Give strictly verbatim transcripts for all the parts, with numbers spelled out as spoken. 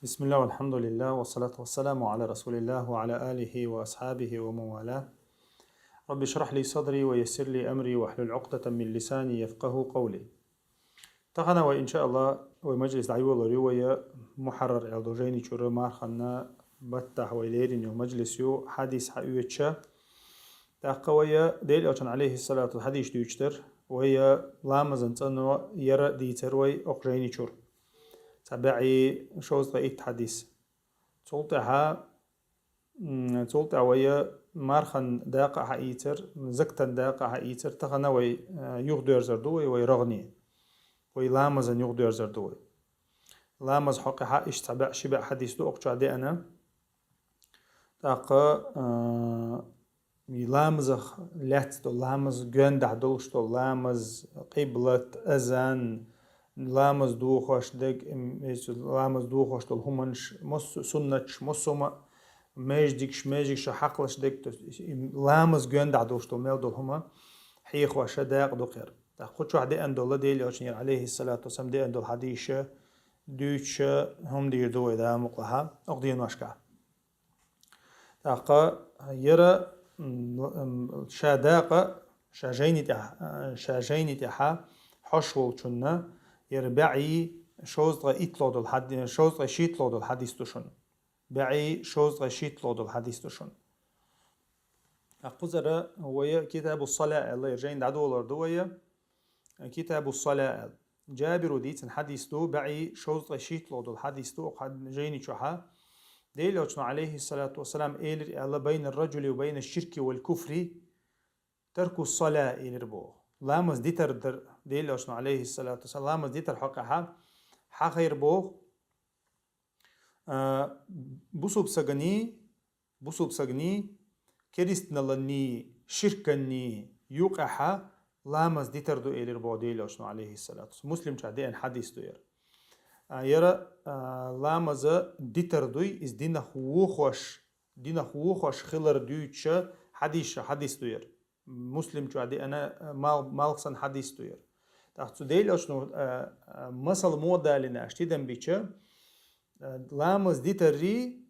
بسم الله والحمد لله والصلاة والسلام على رسول الله وعلى آله وأصحابه ومن والاه. رب اشرح لي صدري ويسر لي أمري واحلل عقدة من لساني يفقهوا قولي. Тахана вай, иншааллах, вай мажлис дӀайолар ю вай Мухьаррар аьлла жайни чура марханна баттахь вай лерина ю мажлис ю хьадис хьаоьча. ТӀаккха вай Делан Элчан, алейхиссалату, хьадис дуьйцуш дар, вай ламазан цӀано яра дийцар вай окх жайни чура. Ца баьӀи шовзткъа итт хьадис. Цул тӀаьхьа, м, цул тӀаьхьа вай мархан дакъа хьаийцар, закатан дакъа хьаийцар, тахана вай, э, юхадоьрзар ду вай, вай рагӀни. Вай ламазан юхадоьрзар ду вай. Ламаз хьокъехьа иштта ца баьӀ, ши баьӀ хьадис ду окх чу деана. ТӀаккха, э, и ламазах лаьцна долу, ламаз гоьндахь долуш долу, ламаз, къиблат, азан, ламаз дохош дерг, м, ламаз дохош долу хӀуманаш, массо-, суннаташ, массо-, ма-, междигаш, междигаш хьакхалаш дерг, то есть, и ламаз гоьндахь долуш долу мел долу хӀума хьехош дакъа ду кхера. ТӀаккха кху чохь деана долу Делан Элчанера, алейхиссалату вассалам, деана долу хьадиса дуьйцуш хӀума дийр ду вай, Дала мукъ лахь, окх деношкахь. ТӀаккха яра, м, м, ша дакъа, ша жайни тӀехь-, ша жайни тӀехьа хьош волчунна, яра баьӀи шовзткъа итталгӀа долу хьад-, шовзткъа шийтталгӀа долу хьадис ду шуна. БаьӀи шовзткъа шийтталгӀа долу хьадис ду шуна. ТӀаккха кхузара вай Китабу Сала аьлла, яра жайна дӀадолор ду вай. Китабу Сала аьлла. Джабиро дийцина хьадис ду, баьӀи шовзткъа шийтталгӀа долу хьадис ду, окх хьад-, жайни чохьа. Делан Элчано, алейхиссалату вассалам, элира аьлла: «Байна ар-раджули ва байна аш-ширки вал-куфри тарку ас-сала», элира боху. Ламаз дитар дар, Делан Элчано, алейхиссалату вассалам, ламаз дитар хьокъехьа хьахайра боху, а, бусулба сагани, бусулба сагани, керистаналлани, ширканни юкъехьа ламаз дитар ду, элира боху Делан Элчано, алейхиссалату вассалам. Муслим чохь деана хьадис ду яра. А, яра, а, ламаза дитар дуй, иза динах вухош, динах вухош хилар дуьйцуша хьадиса хьадис ду яра. Муслим чохь деана, а, мал-, малх санна хьадис ду яра. ТӀаккха цу Делан Элчано, а, а, масал муха далийна аша тидам бича, а, ламаз дитарри,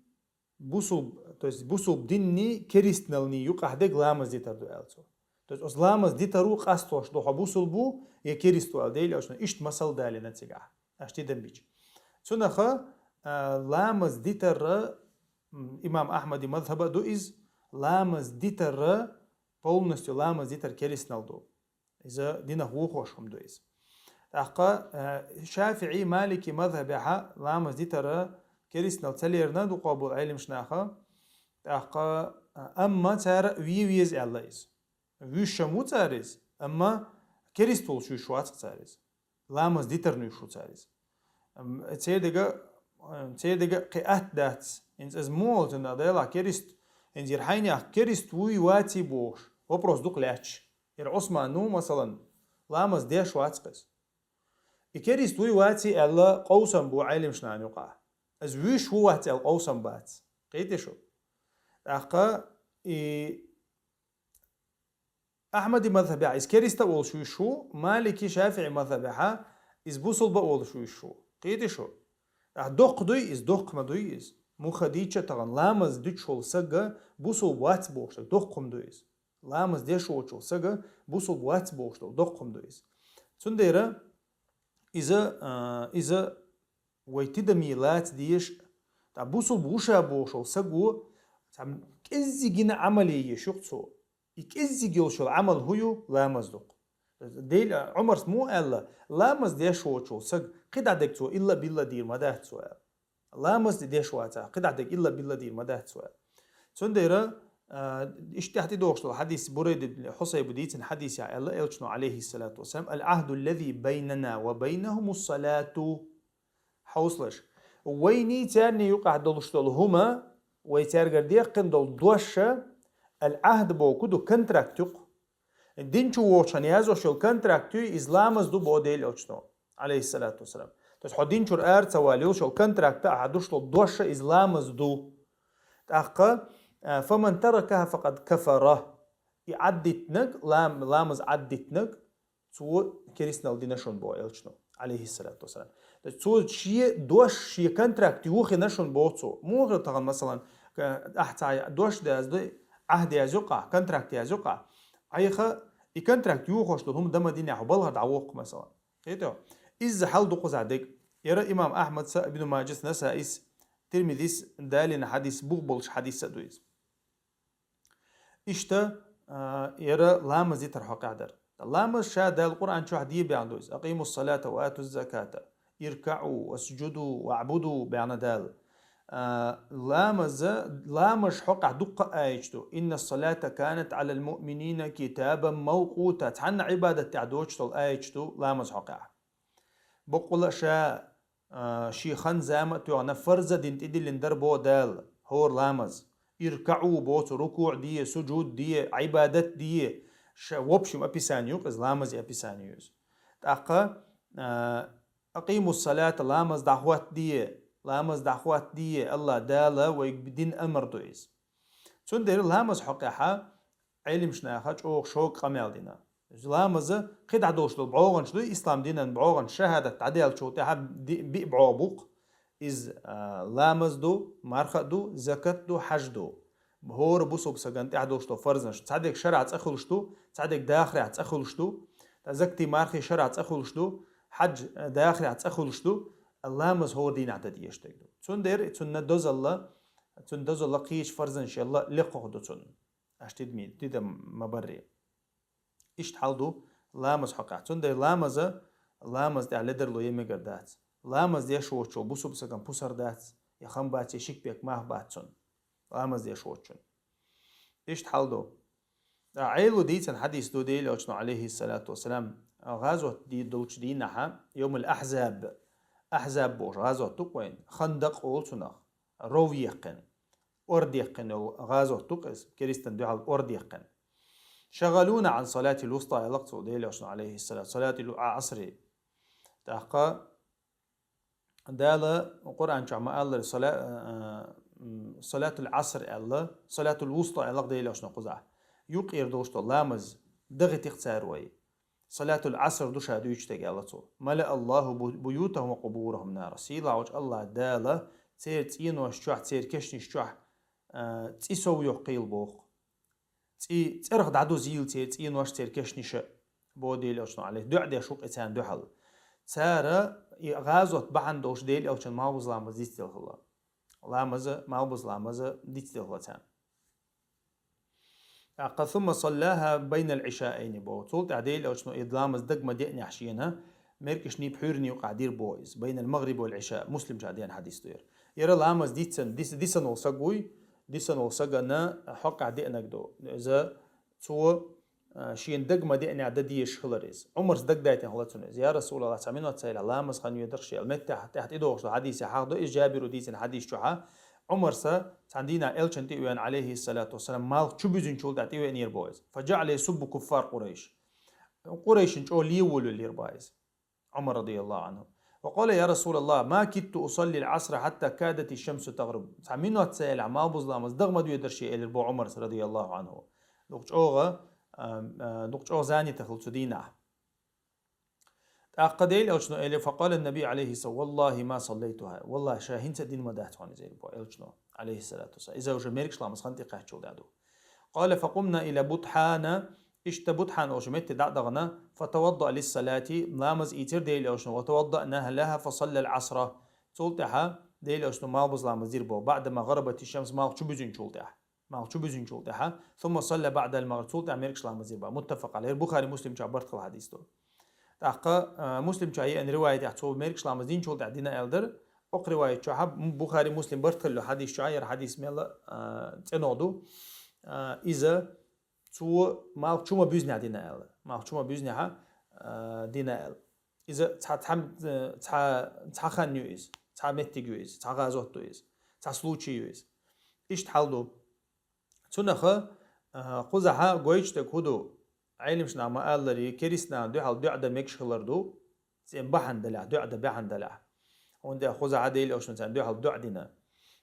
бусулб-, то есть бусулба динни керистаналлани юкъахь дерг ламаз дитар ду аьлла цо. То есть оцу ламаз дитаро къастош ду хьо бусулба ву я керист ву аьлла Делан Элчано, иштта масал далийна цигахь, аша тидам бича. Цунаха, а, ламаз дитарра, м, имам Ахьмади мазхаба ду иза, ламаз дитарра, полностью ламаз дитар керистаналла ду. Иза динах вухош хӀума ду иза. ТӀаккха, э, ШафиӀи, Малики мазхабехьа ламаз дитара керистаналла ца лерина ду къобал Ӏеламнаха. ТӀаккха, э, амма цара ве веза аьлла иза. Вуьйш-м ву цара иза, амма керист волуш вуьйш вац-кх цара иза. Ламаз дитарна вуьйш ву цара иза. Ам, церан дега, э, церан дега кхин атта дац. ХӀинца иза муха олу цунах, делахь керист, хӀинца яра хьайнех керист вуй, ваций бохуш, вопрос дукха лаьтташ. Яра Ӏусман ву, масалан, ламаз деш вац-кх иза. И керист вуй, ваций аьлла, къовсам бу Ӏеламнахана юкъахь. Иза вуьйш ву, вац аьлла къовсам бац. Кхетий шу? ТӀаккха и Ахьмади мазхабехь иза керист а волуш вуьйш ву, Малики, ШафиӀи мазхабехьа иза бусулба а волуш вуьйш ву. Кхетий шу? ТӀаккха доккха дуй иза, доккха ма дуй иза. Муха дийча а тахана, ламаз дуьтуш волу сага бусулба вац бохуш дерг доккха хӀума ду иза. Ламаз деш воцу сага бусулба вац бохуш долу доккха хӀума ду иза. Цундела иза, а, иза вай тидаме лаца дезаш, ткъа бусулба ву ша бохуш волу саго, цхьа кӀеззигина Ӏамал е еш ю-кх цо. И кӀеззиг йолуш йолу Ӏамал хӀун ю? Ламаз ду-кх. Дел-, Ӏумарс муха аьлла, ламаз деш воцу саг, кхидӀа дерг цо илла-билла дийр ма дац цо аьлла. Ламаз деш вацахь, кхидӀа дерг илла-билла дийр ма дац цо аьлла. Цундела, а, иштта тӀаьхьа тӀедогӀуш долу хьадис, Бурайда ибн Хьусайба дийцина хьадис яхь аьлла Элчано, алейхиссалату вассалам: «Аль-Ӏахду аллази байнана ва байнахумус-салату». Хьовсалаш. Вайний царний юкъахь долуш долу хӀума, вай цаьргара деккхина долу дош, аль-Ӏахд боху ду, контракт ю-кх. Дин чу вохучхьана яздеш йолу контракт ю, иза ламаз ду боху Делан Элчано, алейхиссалату вассалам. То есть хьо дин чуьра ара ца валийла, йолуш йолу контракт а, хьан душ долу дош а иза ламаз ду. ТӀаккха, а, «Фаман таракаха факъад кафара». И Ӏаддитинарг, лам-, ламаз Ӏаддитинарг, цо керистаналла дина шуна боху Элчано, алейхиссалату вассалам. То есть цо шен дош, шен контракт йохийна шуна боху цо. Муха тахана, масалан, ка-, ахь цхьа дош деза ду, Ӏахьд язйо-кх, контракт язйо-кх. Ӏайха и контракт йохош долу хӀума дан ма динехь, хьо балхара дӀавоккху, масалан. Кхетий хьо? Изза хьал ду кхузахь дерг. Яра имам Ахьмадса, Ибн Маджас, Насаис, Тирмизис далийна хьадис, бух болуш хьадис а ду иза. Иштта, а, яра ламаз дитар хьокъехь дара. Ламаз ша Дала Къуръан чохь де баьхна ду иза: «Акъимус салата ва атуз заката, иркаӀу, васджуду, ваӀбуду», баьхна Дала. А, ламаза, ламаз хьокъехь дуккха а аяташ ду: «Инна салата канат алал муъминина китабан мавкъута». Цхьанна Ӏибадат тӀехь доцуш долу аяташ ду ламаз хьокъехь. Баккъала а ша а, шен хан-зама а тоьхна, фарз а дина тӀедиллина дара боху Дала хӀора ламаз. ИркаӀу боху цо, рукуӀ де, суджуд де, Ӏибадат де. Ша, в общем, описание ю-кх иза, ламазан описание ю иза. ТӀаккха, а, «Акъимус салата», ламаз дӀахӀоттаде, ламаз дӀахӀоттаде, АллахӀ Дала вайга дина амар ду иза. Цундела ламаз хьокъехьа Ӏелимаш наха чӀогӀа шога къамел дина. Ламаза кхидӀа долуш долу бӀогӀанаш ду, ислам динан бӀогӀанаш, шахӀадат дӀадаьллачул тӀаьхьа ди-, биъ бӀогӀа бу-кх. Иза, а, ламаз ду, марха а ду, закат ду, хьаж ду. ХӀора бусулба сагана тӀехь долуш долу фарзанаш. Цхьадерг шарахь цӀа хуьлуш ду, цхьадерг дахарехь цӀа хуьлуш ду. Ткъа закатий, мархий шарахь цӀа хуьлуш ду, хьаж, а, дахарехь цӀа хуьлуш ду. Ламаз хӀора дийнахь дан дезаш дерг ду. Цундела цунна дозалла, цунна дозалла кхечу фарзанашелла лекхах ду цунна. Аша тидаме, тидам ма барре. Иштта хьал ду ламаз хьокъехь. Цундела ламаза, ламаз тӀехь ледарло е мегар дац. Ламаз деш воцучул бусулба сагана пусар дац, я хам бац, я шик бек мах бац цунна. Ламаз деш воцучун. Иштта хьал ду. Ӏело дийцина хьадис ду Делан Элчано, алейхиссалату вассалам, гӀазот ди-, долчу дийнахьа, йомул Ахьзаб. Ахьзаб бохуш гӀазот ду-кх вайн, Хандакъ олу цунах. Ров еккхина, орд еккхина йолу гӀазот ду-кх иза, керистан дуьхьал орд еккхина. «Шагалуна ан салатил вуста», аьлла-кх цо Делан Элчано, алейхиссалату, салатил Ӏасри. ТӀаккха Дала Къуръан чохь ма-аллара, сала-, а, м, салатул Ӏаср аьлла, салатул вуста аьлла-кх Делан Элчано кхузахь. Юккъера долуш долу ламаз дахийтира-кх цара вай. Салатул Ӏаср ду ша дуьйцуш дерг, аьлла цо. «Мала Аллаху бу-, буютахум ва къубурахум нара». Сийлахьчу АллахӀ Дала церан цӀенош чохь, церан кешнаш чохь, а, цӀе сов йоккхийла боху. ЦӀе, цӀерах дӀадузийла церан цӀенош, церан кешнаш, боху Делан Элчано, алейхи, дуӀа деш ву-кх и царна дуьхьал. Цара и гӀазот бахьана долуш Делан Элчано малхбуза ламаз дицделла хилла. Ламаза, малхбуза ламаза дицделла хилла царна. ТӀаккха «сумма саллаха байнал Ӏишаайни» боху. Цул тӀаьхьа Делан Элчано и ламаз дага ма деънехь шена, меркӀашний пхьуьйранний юкъахь дира боху иза. «Байнал магӀриби вал Ӏиша». Муслим чохь деана хьадис ду яра. Яра ламаз дицан, дис-, дисан волу саг вуй, дисан волу сагана хьокъехь деънарг ду. Иза цо, а, шена дага ма деънехь дан дезаш хилар иза. Ӏумарс дагадайтина хилла цунна иза. «Я Расулаллах, цхьа минот ца елахь, ламаз хан йоьдарх ше», аьлла. Меттехь тӀехь тӀедогӀуш долу хьадисехь хьахадо иза, Жабира дийцина хьадис чохьа. Ӏумарса цхьана дийнахь Элчанна тӀе а веана, алейхиссалату вассалам, малх чу буьзинчул тӀаьхьа тӀевеанера боху иза. «Фаджаъала ясуббу куффар Къурайш». Къурайшин чӀогӀа ле волавеллера боху иза. Ӏумар радияллаху Ӏанху. «Ва къала: я Расулаллах, ма китту усаллил Ӏасра хьатта кадати шамсу тагӀруб». Цхьа минот ца елахь, малхбуза ламаз дага ма доьдарх ше, элира боху Ӏумарс радияллаху Ӏанху. Дукха чӀогӀа, а, а, дукха чӀогӀа занят хилла цу дийнахь. ТӀаккха Делан Элчано элира, факъала Наби алейхиссалам: «Валлахи ма саллайтуха». Валлахи, ша хӀинца а дина ма дац хьуна иза, элира боху Элчано, алейхиссалату вассалам. Иза уже меркӀаш ламаз хан тӀекхаьччул тӀаьхьа ду. Къала факъумна ила Бутхана, иштта Бутхан олуш метте дӀа а дахана, фатаваддаъа лиссалати, ламаз ийцира Делан Элчано, ватаваддаъна лаха фасаллал Ӏасра. Цул тӀаьхьа Делан Элчано малхбуза ламаз дира боху, баъдама гӀарабати шамс, малх чу буьзинчул тӀаьхьа. Малх чу буьзинчул тӀаьхьа, сумма салла баъдал магӀриб, цул тӀаьхьа меркӀаш ламаз дира боху. Муттафакъ алейхи, Бухари, Муслим чохь барт хилла хьадис ду. ТӀаккха, а, Муслим чохь еана риваятехь цо меркӀаш ламаз динчул тӀаьхьа дина аьлла дара, окху риваят чохь, м, Бухари, Муслим барт хилла хьадис чохь, яра хьадис мелла, а, цӀеногӀ ду. А, иза цо малх чу ма буьзнехь дина аьлла. Малх чу ма буьзнехьа, а, дина аьлла. Иза цхьа, цхьа, цхьа, цхьа хан ю иза, цхьа меттиг ю иза, цхьа гӀазот ду иза, цхьа случай ю иза. Иштта хьал ду. Цунаха, а, кхузахьа гойтуш дерг хӀун ду? Ӏелимаш наха ма-аллара, керистанан дуьхьал дуӀа дан мегаш хилар ду, цӀен бахьана далахь, дуӀа дан бахьана далахь. ХӀунда аьлча кхузахьа Делан Элчано царна дуьхьал дуӀа дина.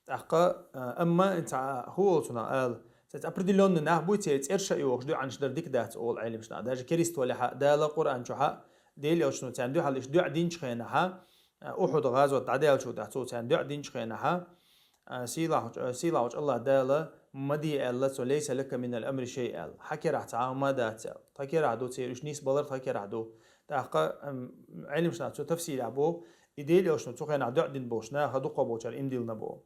ТӀаккха, а, амма цхьа хӀун олу цунах ала, цхьа определённый нах буй, церан цӀераш а йохуш дуӀанаш дар дика дац олу Ӏелимаш наха. Даже керист валахь а, Дала Къуръан чохь а, Делан Элчано царна дуьхьал иштта дуӀа динчу хенахьа, Ухьуд гӀазот дӀадаьллачул тӀехьа цо царна дуӀа динчу хенахьа, а, сийлахьчу, сийлахьчу Аллах Дала ма де аьлла цо: «Лейса лака минал амри шай», аьлла. Хьан керахь цхьа хӀума дац аьлла. Тхан керахь ду церан уьш нисбалар, тхан керахь ду. ТӀаккха, ам, Ӏилманчаш цу тафсирехь боху, и Делан Элчано цу хенахь дуӀа дина болчу наха дукхахболчара иман диллина боху.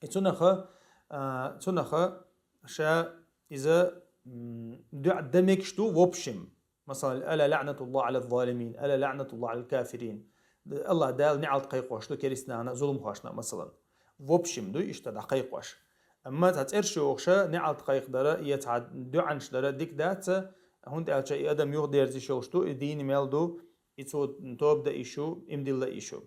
И цунаха, а, цунаха ша иза, м, дуӀа дан мегаш ду, в общем. Масалан, «Ала лаънатуллахи ала залимин, ала лаънатуллахи ала кафирин». Д-, Аллах Дала неӀалт кхайкхош ду керистанашна, зуламхошна, масалан. В общем, ду иштта дӀакхайкхош. Амма цхьа цӀераш йохуша неӀалт кхайкхадара, я цхьа дуӀанаш дара дика дац, хӀунда аьлча и адам юхадерза йиш йолуш ду, и дийна мел ду, и цо тоба дан йиш ю, иман дилла йиш ю.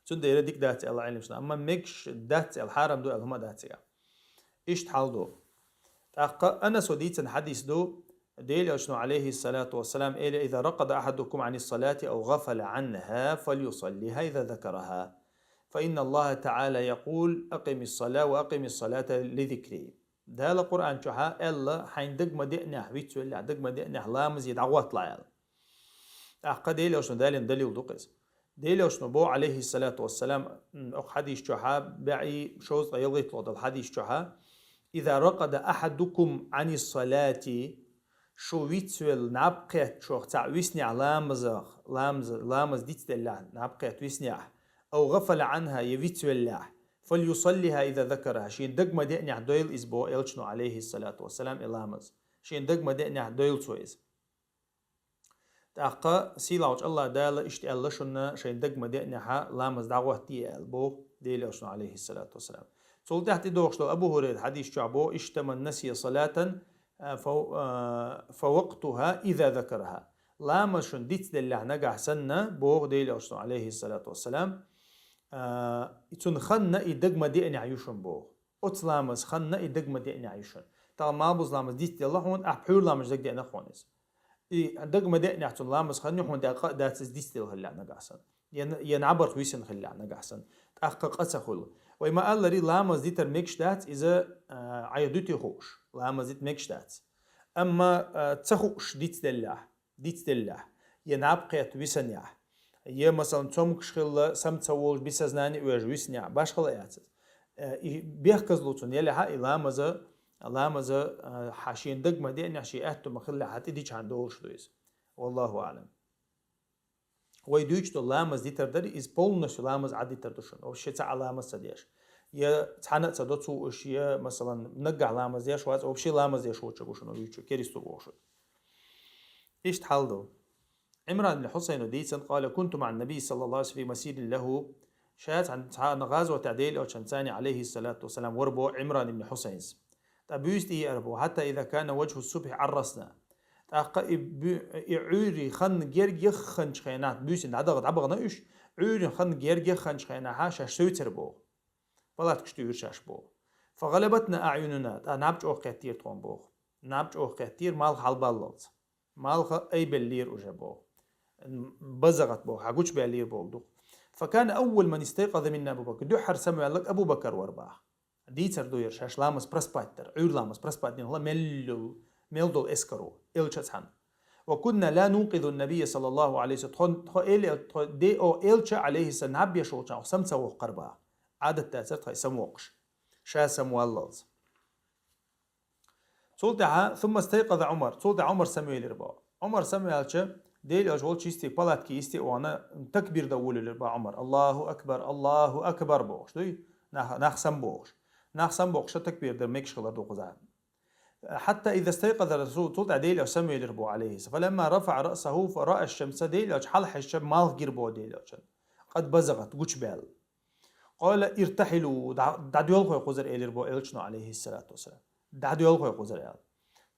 Цундела дика дац аьлла Ӏилманчаша, амма мегаш дац аьлла, хьарам ду аьлла хӀума дац цигахь. Иштта хьал ду. ТӀаккха Анаса дийцина хьадис ду, Делан Элчано, алейхиссалату вассалам, эли: «Иза ракъада ахадукум ани салати ав гъафала анха, фальюсаллиха иза закараха. Фа инна Аллаха таала якъул: акъимис сала ва акъимис салата ли зикри». Дала Къуръан чохьа аьлла, хьайн даг ма деънехь, вицвеллехь, даг ма деънехь, ламазе дӀагӀоттала аьлла. ТӀаккха Делан Элчано далийна далил ду-кх иза. Делан Элчано боху, алейхиссалату вассалам, м, окху хьадис чохьа, баьӀий шовзткъе ялхитталгӀа долу хьадис чохьа: «Иза ракъада ахадукум ани салати», шу вицвелла наб кхеттачух цхьаъ виснехь ламазах, ламаз, ламаз дицделлехь, наб кхетта виснехь, ав гъафала анха, я вицвеллехь, фальюсаллиха иза закараха, шен даг ма деънехь дойла иза боху Элчано, алейхиссалату вассалам, и ламаз. Шен даг ма деънехь дойла цо иза. ТӀаккха сийлахьчу Аллах Дала иштта аьлла шуна, шайн даг ма деънехьа, ламаз дӀагӀоттае аьлла боху Делан Элчано, алейхиссалату вассалам. Цул тӀаьхьа тӀедогӀуш долу Абу Хурайра хьадис чохь боху: «Иштта ман насия салатан, а, фа, а, фа вакътуха иза закараха». Ламаз шуна дицделлехь нагахь санна, боху Делан Элчано, алейхиссалату вассалам, а, цунна ханна и даг ма деънехь ю шуна боху. Оцу ламаз ханна и даг ма деънехь ю шуна. Тахана малбуза ламаз дицделла хьуна, ахь пхьуьйра ламаз даг деъна хьуна иза. И даг ма деънехь цунна ламаз хан ю хьуна, дакъа а дац иза дицделла хиллехь нагахь санна. Я, я набарх висина хиллехь нагахь санна. ТӀаккха къа ца хуьлу. Вай ма-аллара, ламаз дитар мегаш дац, иза, а, Ӏайха дуьти хууш. Ламаз дита мегаш дац. Амма, а, ца хууш дицделлехь, дицделлехь, я наб кхетта висанехь, я, масалан, цомгуш хилла, сам ца волуш, без сознания оьжуш виснехь, башхала яц иза. Э, и бехказло цунна елехьа, и ламаза, ламаза, э, хьан шен даг ма деънехь, шен аьтту ма хиллехь, хьан тӀедичхьана долуш ду иза. Валлаху аълам. Вай дуьйцуш долу ламаз дитар дара, иза полностью ламаз Ӏадитар ду шуна. Вообще цхьа а ламаз ца деш. Я цхьана а ца доцуш, я, масалан, наггахь ламаз деш вац, вообще ламаз деш воцург ву шуна, вуьйцу, керисталла ву шуна. Иштта хьал ду. Ӏимран ибн Хьусайна дийцина, къала: «Кунту маӀа ннабий саллаллаху алейхи ва саллям фи масирин лаху». Ша цхьана, цхьана гӀазотехь Делан Элчанца, алейхиссалату вассалам, вара боху Ӏимран ибн Хьусайнс. Ткъа буьйса тӀееара боху: «Хьатта иза кана ваджху субхьи Ӏаррасна». ТӀаккха и буь-, и Ӏуьйрин хан герга яхханчу хенахь, буьйсанна дӀадагӀа, дӀабахана уьш, Ӏуьйрин хан герга яхханчу хенахьа шаьш севцара боху. Палаткаш туьйхира шаьш боху. «Фа гӀалабатна аӀюнуна», тӀаккха наб чӀогӀа кхеттера тхуна боху. Наб чӀогӀа кхеттера, малх хьалабаллалц. Малх айбеллера уже боху. БазагӀат боху, хьан гучубаьллера боху дукха. «Фа кана аввалу ман истайкъаза минна Абу Бакр». Дуьххьара самаваьлларг Абу Бакр вара боху. Дийцар ду яра шаьш ламаз проспать дар. Ӏуьйра ламаз проспать дина хила мел, мел долу эскаро, Элча цхьаьна. «Ва кунна ла нукъизу ннабийя саллаллаху алейхи ва саллям». Тхо, тхо эли, тхо де о Элча, алейхиссалам, наб еш волчохь самцавоккхура боху. Ӏадат дацара тхайн самавоккхуш. Ша самаваллалц. Цул тӀаьхьа, «сумма стайкъаза Ӏумар», цул тӀаьхьа Ӏумар самавелира боху. Ӏумар самаваьлча, Делан Элча волчу йисте, палатке йисте а вахана, такбир дан волавелира боху Ӏумар. «Аллаху акбар, Аллаху акбар», бохуш, дуй? Нах, нах самабохуш. Нах самабохуш, ша такбир дан мегаш хилар ду кхузахь. «Хьатта иза стайкъаза Расул», цул тӀаьхьа Делан Элча самавелира боху, алейхиссалам. «Фаламма рафаӀа раъсаху фа раъа шамса», Делан Элча хьалхьаьжча, малх гира боху Делан Элчана. «Къад базагӀат», гучубаьлла. «Къала иртахьилу», дӀа-, дӀадоьлхой кхузара элира боху Элчано, алейхиссалату вассалам. «ДӀадоьлхой кхузара», аьлла.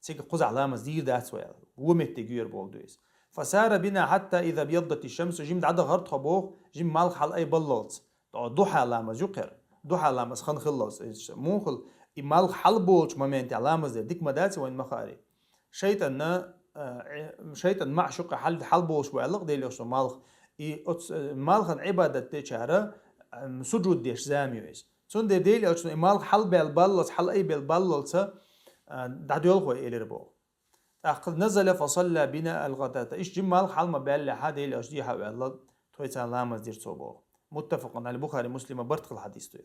Цига кхузахь ламаз дийр дац вай аьлла. Вон меттиг юьйр болу ду иза. «Фасара бина хьатта иза бьяддати шамсу», жима дӀадахара тхо боху, жима малх хьала ай баллалц. Духьа ламаз ю кхера. Духьа ламаз хан хиллалц. Муха хила, и малх хьалаболучу моментехь ламаз дер дика ма дац вайн ма хаара. Шайтанна, э, шайтан маӀшукъ хьал-, хьалаболуш бу аьлла Делан Элчано малх. И оц-, э, малхан Ӏибадат дечара, м, суджуд деш зама ю иза. Цундела Делан Элчано и малх хьалабаьлла баллалц, хьала ай белла баллалца, э, дӀадоьлхой элира боху. ТӀаккха «назала фасалла бина алгъадата». Иштта жима малх хьала ма баьллехьа, Делан Элча дехьа а ваьлла, Той царна ламаз дир цо боху. Муттафакъун аль, Бухари, Муслима барт хилла хьадис ду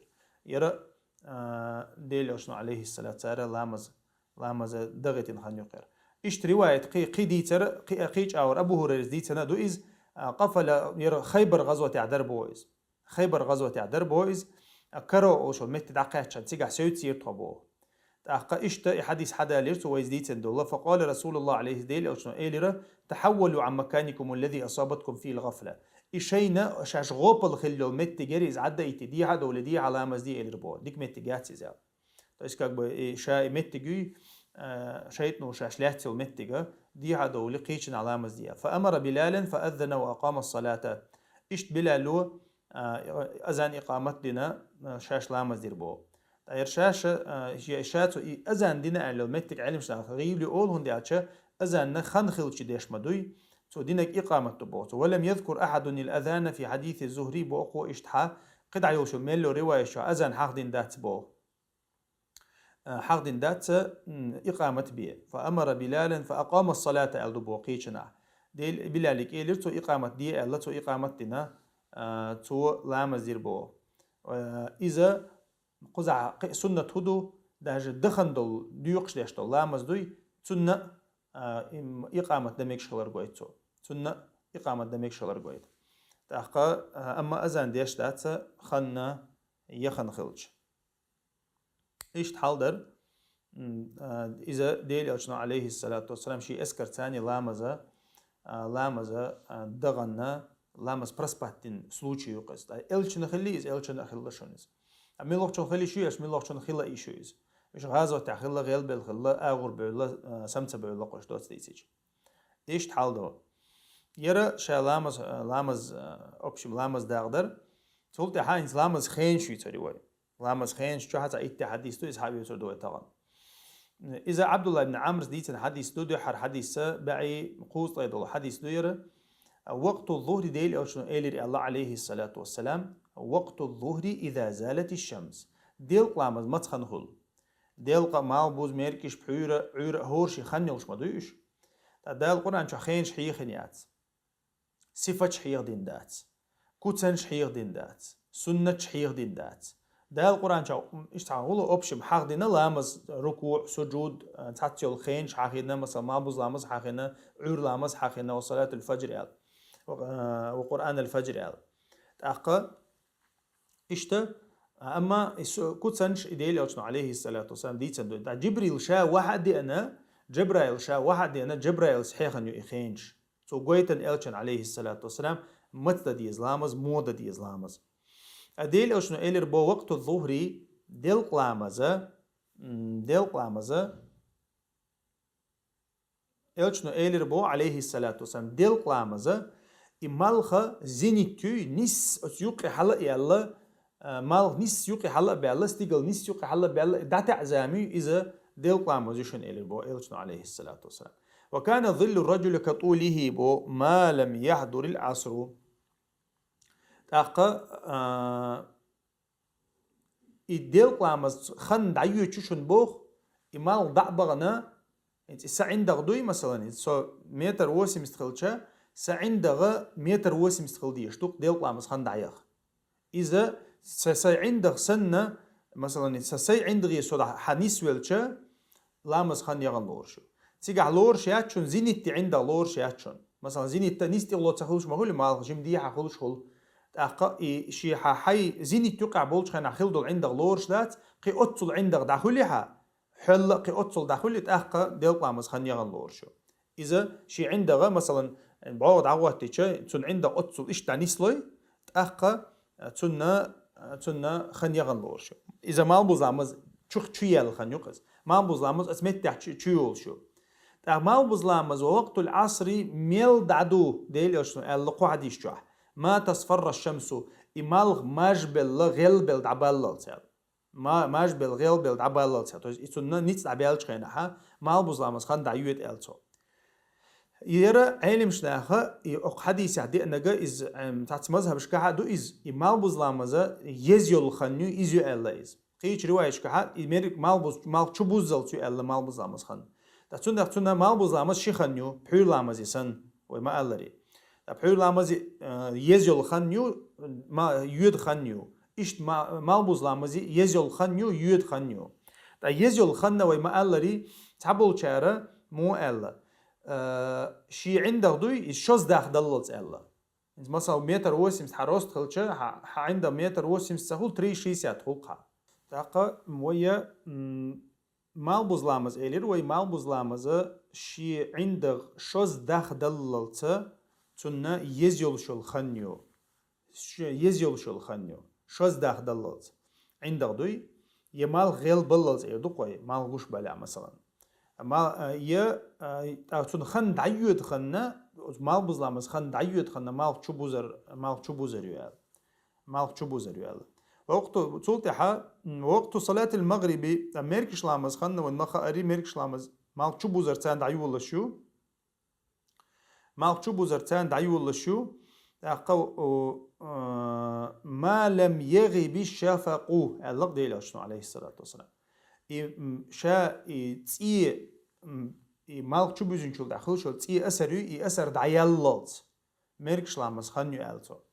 яра. Яра, а, Делан Элчано, алейхиссалату, цара ламаз, ламаза дагӀийтина хан юкъера. Иштта риваят кхи-, кхин дийцар, кхи-, кхин чӀагӀар Абу Хурайрас дийцина ду иза, а, къафала яра Хайбар гӀазотехь дара боху иза. Хайбар гӀазотехь дара боху иза, а, Каро олуш йолу метте дӀакхаьчча, цигахь севцира тхо боху. ТӀаккха иштта и хьадис хьадалийра цо вайца дийцина долу. Факъала Расулуллах, алейхи, Делан Элчано элира: «Тахьаввалу ан маканикум аллази асабаткум фил гӀафла». И шайна шаьш гӀопал хилла йолу меттиг яра иза, Ӏадда итти, дехьа а довлий, дехьа ламаз де элира боху. Дика меттиг яц иза. То есть, как бы, и ша и меттиг юй, а, шайтӀано шаьш лаьцна йолу меттига, дехьа а довлий, кхечанхьа ламаз де. Фа амара Билалан фа аззана ва акъама ас-салата. Иштта Билало, а, азан, икъамат дина, а, шаьш ламаз дира боху. Ткъа яра шаьш, а, я ша цо и азан дина аьлла йолу меттиг Ӏеламнаха гӀийла олу, хӀунда аьлча азанна хан хилча деш ма дуй, цо динарг икъамат ду боху цо. Ва лам язкур ахьадун ал-азана фи хьадиси Зухри боху, иштта хьа, кхидӀа йолуш йолу мелло риваят чохь азан хьахдина дац боху. А, хьахдина дац, м, икъамат бе. Фа амара Билалан фа акъама ас-салата аьлла ду боху кхечанхьа. Дел-, Билалига элира цо икъамат де аьлла, цо икъамат дина, а, цо ламаз дира боху. А, иза кхузахь кхин суннат хӀун ду, даже дахана долу, доькъуш деш долу ламаз дуй, цунна, а, им, икъамат дан мегаш хилар гойту цо. Цунна икъамат дан мегаш хилар гойту. ТӀаккха, а, амма азан деш дац, ханна, яхана хилча. Иштта хьал дара. М, а, иза Делан Элчано, алейхиссалату вассалам, шен эскарца ламаза, а, ламаза, а, дахана, ламаз проспать дина случай ю-кх иза. Ткъа Элчана хилли иза, Элчана а хилла шуна иза. А муьлххачун хилла шу, аш муьлххачун хилла и шу иза. Уьш гӀазотехь хилла, гӀелбелла хилла, агӀор бевлла, а, самца бевлла, къуш доцу дийцича. Иштта хьал ду. Яра ша ламаз, а, ламаз, а, общем, ламаз дагӀа дара. Цул тӀаьхьа хӀинца ламаз хенаш ю цара вай. Ламаз хенаш чохь цхьа итт хьадис ду, иза хьавоьцур ду вай тахана. Иза Абдулла ибн Амрас дийцина хьадис ду, дуьххьара хьадисца баьӀи кхузткъе долу хьадис ду яра. Вакъту зухри Делан Элчано элира аьлла, алейхиссалату вассалам: «Вакъту зухри иза залати шамс». Делкъа ламаз маца хан хуьлу? Делкъа, малхбуза, меркӀиш, пхьуьйра, Ӏуьйра, хӀора ши хан йолуш ма дуй уьш? Ткъа Дала Къуръан чохь хенаш хьехина яц. Сифаташ хьехадина дац. Куцанаш хьехадина дац. Суннаташ хьехадина дац. Дала Къуръан чохь, м, иштта хьан гӀуллакх, общем, хьахдина ламаз, рукуъ, сужуд, а, цхьацца йолу хенаш хьахийна, масала, малхбуза ламаз хьахийна, Ӏуьйра ламаз хьахийна, ва салатул фаджр аьлла, ва, а, ва Къуръан аль-фаджр аьлла. ТӀаккха иштта, амма и су-, куцанаш и Делан Элчано, алейхиссалату вассалам, дийцина ду. ТӀаккха Джибрил ша вахьа а деана, Джабраил ша вахьа а деана, Джабраилс хьехана ю и хенаш. Цо гойтина Элчана, алейхиссалату вассалам, маца дан деза ламаз, муха дан деза ламаз. А Делан Элчано элира бо вакъту зухри, делкъа ламаза, м, делкъа ламаза, Элчано элира бо, алейхиссалату вассалам, делкъа ламаза, и малха зенит юй, нис оцу юккъе хьала а яьлла, а, малх нис юккъе хьала а баьлла, стигал нис юккъе хьала а баьлла, и дӀатаьӀза ма юй, иза делкъа ламаз ю шуна элира бо Элчано, алейхиссалату вассалам. Ва кана зиллу раджули ка тулихи бо ма лам яхьдурил Ӏасру. ТӀаккха, а, И делкъа ламаз хан дӀайоьчу шуна боху, и малх дӀа а бахана, и са ӀиндагӀ дуй, масалан, и со метр восемьдесят хилча, са ӀиндагӀа метр восемьдесят хила дезаш ду-кх делкъа ламаз хан дӀаяха. Иза са, са ӀиндагӀ санна, масалан, и са сай ӀиндагӀе со дӀа хьан нисвелча, ламаз хан яхана лоруш ю. Цигахь лоруш яц шуна, зенитте ӀиндагӀ лоруш яц шуна. Масалан, зенитта нис тӀехула ца хуьлуш ма хуьлу, малх жима дехьа хуьлуш хуьлу. ТӀаккха и шен хьан хьайн зенит юккъехь болчу хенахь хила долу ӀиндагӀ лоруш дац, кхин оццул ӀиндагӀ дӀахуьлу хьан, хьоьлла а кхин оццул дӀахуьлу, тӀаккха делкъа ламаз хан яхана лоруш ю. Иза шен ӀиндагӀа, масалан, бӀогӀа дӀахӀоттича, цунна ӀиндагӀ оццул иштта дӀанислой, тӀаккха, а, цунна, а, цунна хан яхана лоруш ю. Иза малхбуза ламаз чу, чу яьлла хан ю-кх иза. Малхбуза ламаз оцу меттехь чу, чу йолуш ю. ТӀаккха малхбуза ламаз ва вакътул Ӏасри мел дӀа ду, Делан Элчано аьлла кху хьадис чохь: «Ма тасфарра шамсу», и малх мажбелла, гӀелбелла дӀабаллалц аьлла. Ма-, мажбелла, гӀелбелла дӀабаллалц аьлла. То есть и цунна ницкъ дӀабаьллачу хенахь, малхбуза ламаз хан дӀайоьду аьлла цо. Яра Ӏеламнаха, и окху хьадисехь деанарг иза, эм, цхьацца мазхабашкахь а ду иза, и малхбуза ламаза еза йолу хан ю, иза ю аьлла иза. Кхечу риваяташкахь а, и мерриг малхбуз-, малх чу буззалц ю аьлла малхбуза ламаз хан. Ткъа цундела цунна малхбуза ламаз ши хан ю, пхьуьйра ламазе санна, вай ма-аллара. ТӀаккха пхьуьйра ламаз, э, еза йола хан ю, ма-, йоьда хан ю. Иштта ма-, малхбуза ламаз еза йола хан ю, йоьда хан ю. ТӀаккха еза йола хан вай ма аллара, цхьаболчара муха аьлла. Э, ший ӀиндагӀ дуй, из шозза дах даллалц аьлла. Масала, метр восемьдесят хьа рост хилча, хьа, хьа ӀиндагӀ метр восемьдесят ца хул, три шестьдесят хул хьа. ТӀаккха вай, м, малхбуза ламаз элира, вай малхбуза ламаза ший ӀиндагӀ шозза дах даллалца, цунна еза йолаш йола хан ю. Ш-, еза йолаш йола хан ю. Шозза дах даллалца. ӀиндагӀ дуй, е малх гӀелбаллалца эр ду-кх вай, малх гуш бале, масалан. Мал-, а, е, а, а, цун хан дӀайоьду ханна, малхбуза ламаза хан дӀайоьду ханна, малх чу бузар, малх чу бузар ю аьлла. Малх чу бузар ю аьлла. Вакъту, цул тӀехьа, м, вакъту салатил магъриби, а, мергаш ламаза хан вайна ма хаари, мергаш ламаза малх чу бузар царна дӀайолаш ю. Малх чу бузар царна дӀайолаш ю. ТӀаккха, о, а, ма лам ягӀиби шафакъу, аьлла-кх Даьла Элчано, Ӏалайхиссалату вассалам. И, м, ша, и цӀе, м, и малх чу буьзначул тӀехьа хилаш йола цӀе асар ю, и асар дӀаяллалц. Мергаш ламаза хан ю аьлла цо.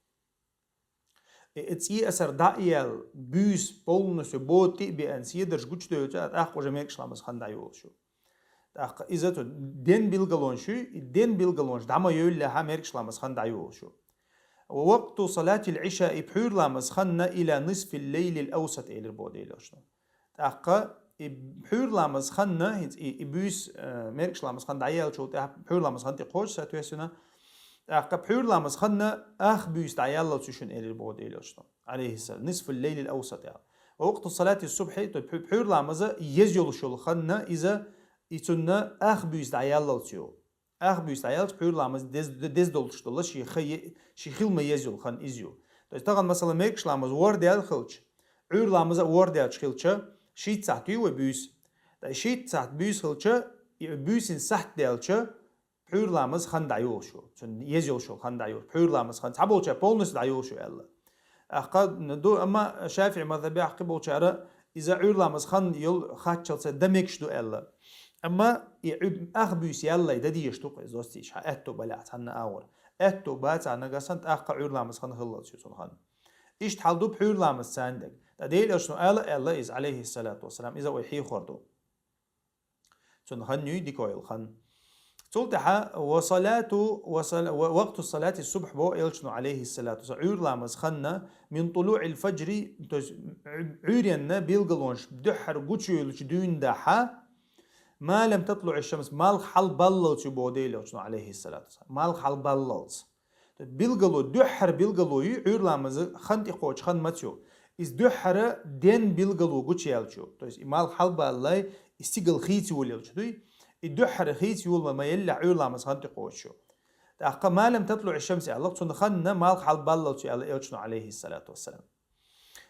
И, и цӀе асар дӀа а яьлла, буьйса полностью бода тӀа а беана, седарш гучадевлча, тӀаккха уже мергаш ламаза хан дӀайолаш ю. ТӀаккха иза цу ден билгалонаш ю, и ден билгалонаш дӀа ма йовллехьа, мергаш ламаза хан дӀайолаш ю. Ва вакъту салатил Ӏишаи, пхьуьйра ламаза хан, ила нисфил лайлил авсат элира боху Даьла Элчано. ТӀаккха и пхьуьйра ламаза хан, хӀинца и, и буьйса, э, мергаш ламаза хан дӀаяьллачул тӀехьа пхьуьйра ламаза хан тӀе кхочуш, соответственно, тӀаккха пхьуьйра ламаза хан ах буьйса дӀаяллалц ю шуна элира боху Даьла Элчано, Ӏалайхиссалам. Нисфул лайлил авсат аьлла. Ва вакъту салати субхьи, то пхьу-, пхьуьйра ламаза еза йолаш йола хан, иза, и цунна ах буьйса дӀаяллалц ю. Ах буьйса дӀаяллалц пхьуьйра ламаз дез-, деза долуш долу, ший ха-, ший хила ма еза йолу хан иза ю. То есть тахана, масала, мергаш ламаз ворхӀ даьлла хилча, Ӏуьйра ламаза а ворхӀ даьлча хилча, шийтта сахьт ю вай буьйса. ТӀаккха шийтта сахьт буьйса хилча, и буьйсин сахьт даьлча, пхьуьйра ламаза хан дӀайолаш ю. Цунна еза йолуш йолу хан дӀайолаш. Пхьуьйра ламаза хан. Цхьаболчара полностью дӀайолаш ю аьлла. Аккха ду, амма ШафиӀи мазхабехь кхиболчара иза Ӏуьйра ламаза хан йолу хаттачалца дан мегаш ду аьлла. Амма и Ӏуьй-, ах буьйса яллай дан дезаш ду-кх иза, зостийча, хьан аьтту балехь цхьанна агӀор. Аьтту бацахь нагахь санна, тӀаккха Ӏуьйра ламаза хан хиллалц ю цунна хан. Иштта хьал ду пхьуьйра ламаза царна дерг. Ткъа Делан Элчано ала аьлла иза, Ӏалайхиссалату вассалам, иза вай хьехор ду. Цунна хан юй дика йолу хан. Цул тӀаьхьа ва салату, ва сала-, ва вакъту салати субхь бо элчано, алейхиссалату вассалам, Ӏуьйра ламаз ханна мин тулуӀил фаджри, то есть Ӏуьйренна билгалонаш дуьххьара гучуйолучу дуьйна дахьа, ма лам татлуӀи шамс, малх хьалбаллалц ю бо Делан элчано, алейхиссалату вассалам. Малх хьалбаллалц. Билгало, дуьххьара билгало ю, Ӏуьйра ламаза хан тӀекхочу хан маца ю. Иза дуьххьара ден билгало гучуяьлчу. То есть и малх хьалбаллай, и стигал хийца йолаелчу дуй. И дуьххьара хийца йола ма еллехь Ӏуьйра ламаза хан тӀекхочу. ТӀаккха ма лам татлуӀи шамс аьлла, цунна ханна малх хьалбаллалц ю аьлла элчано, алейхиссалату вассалам.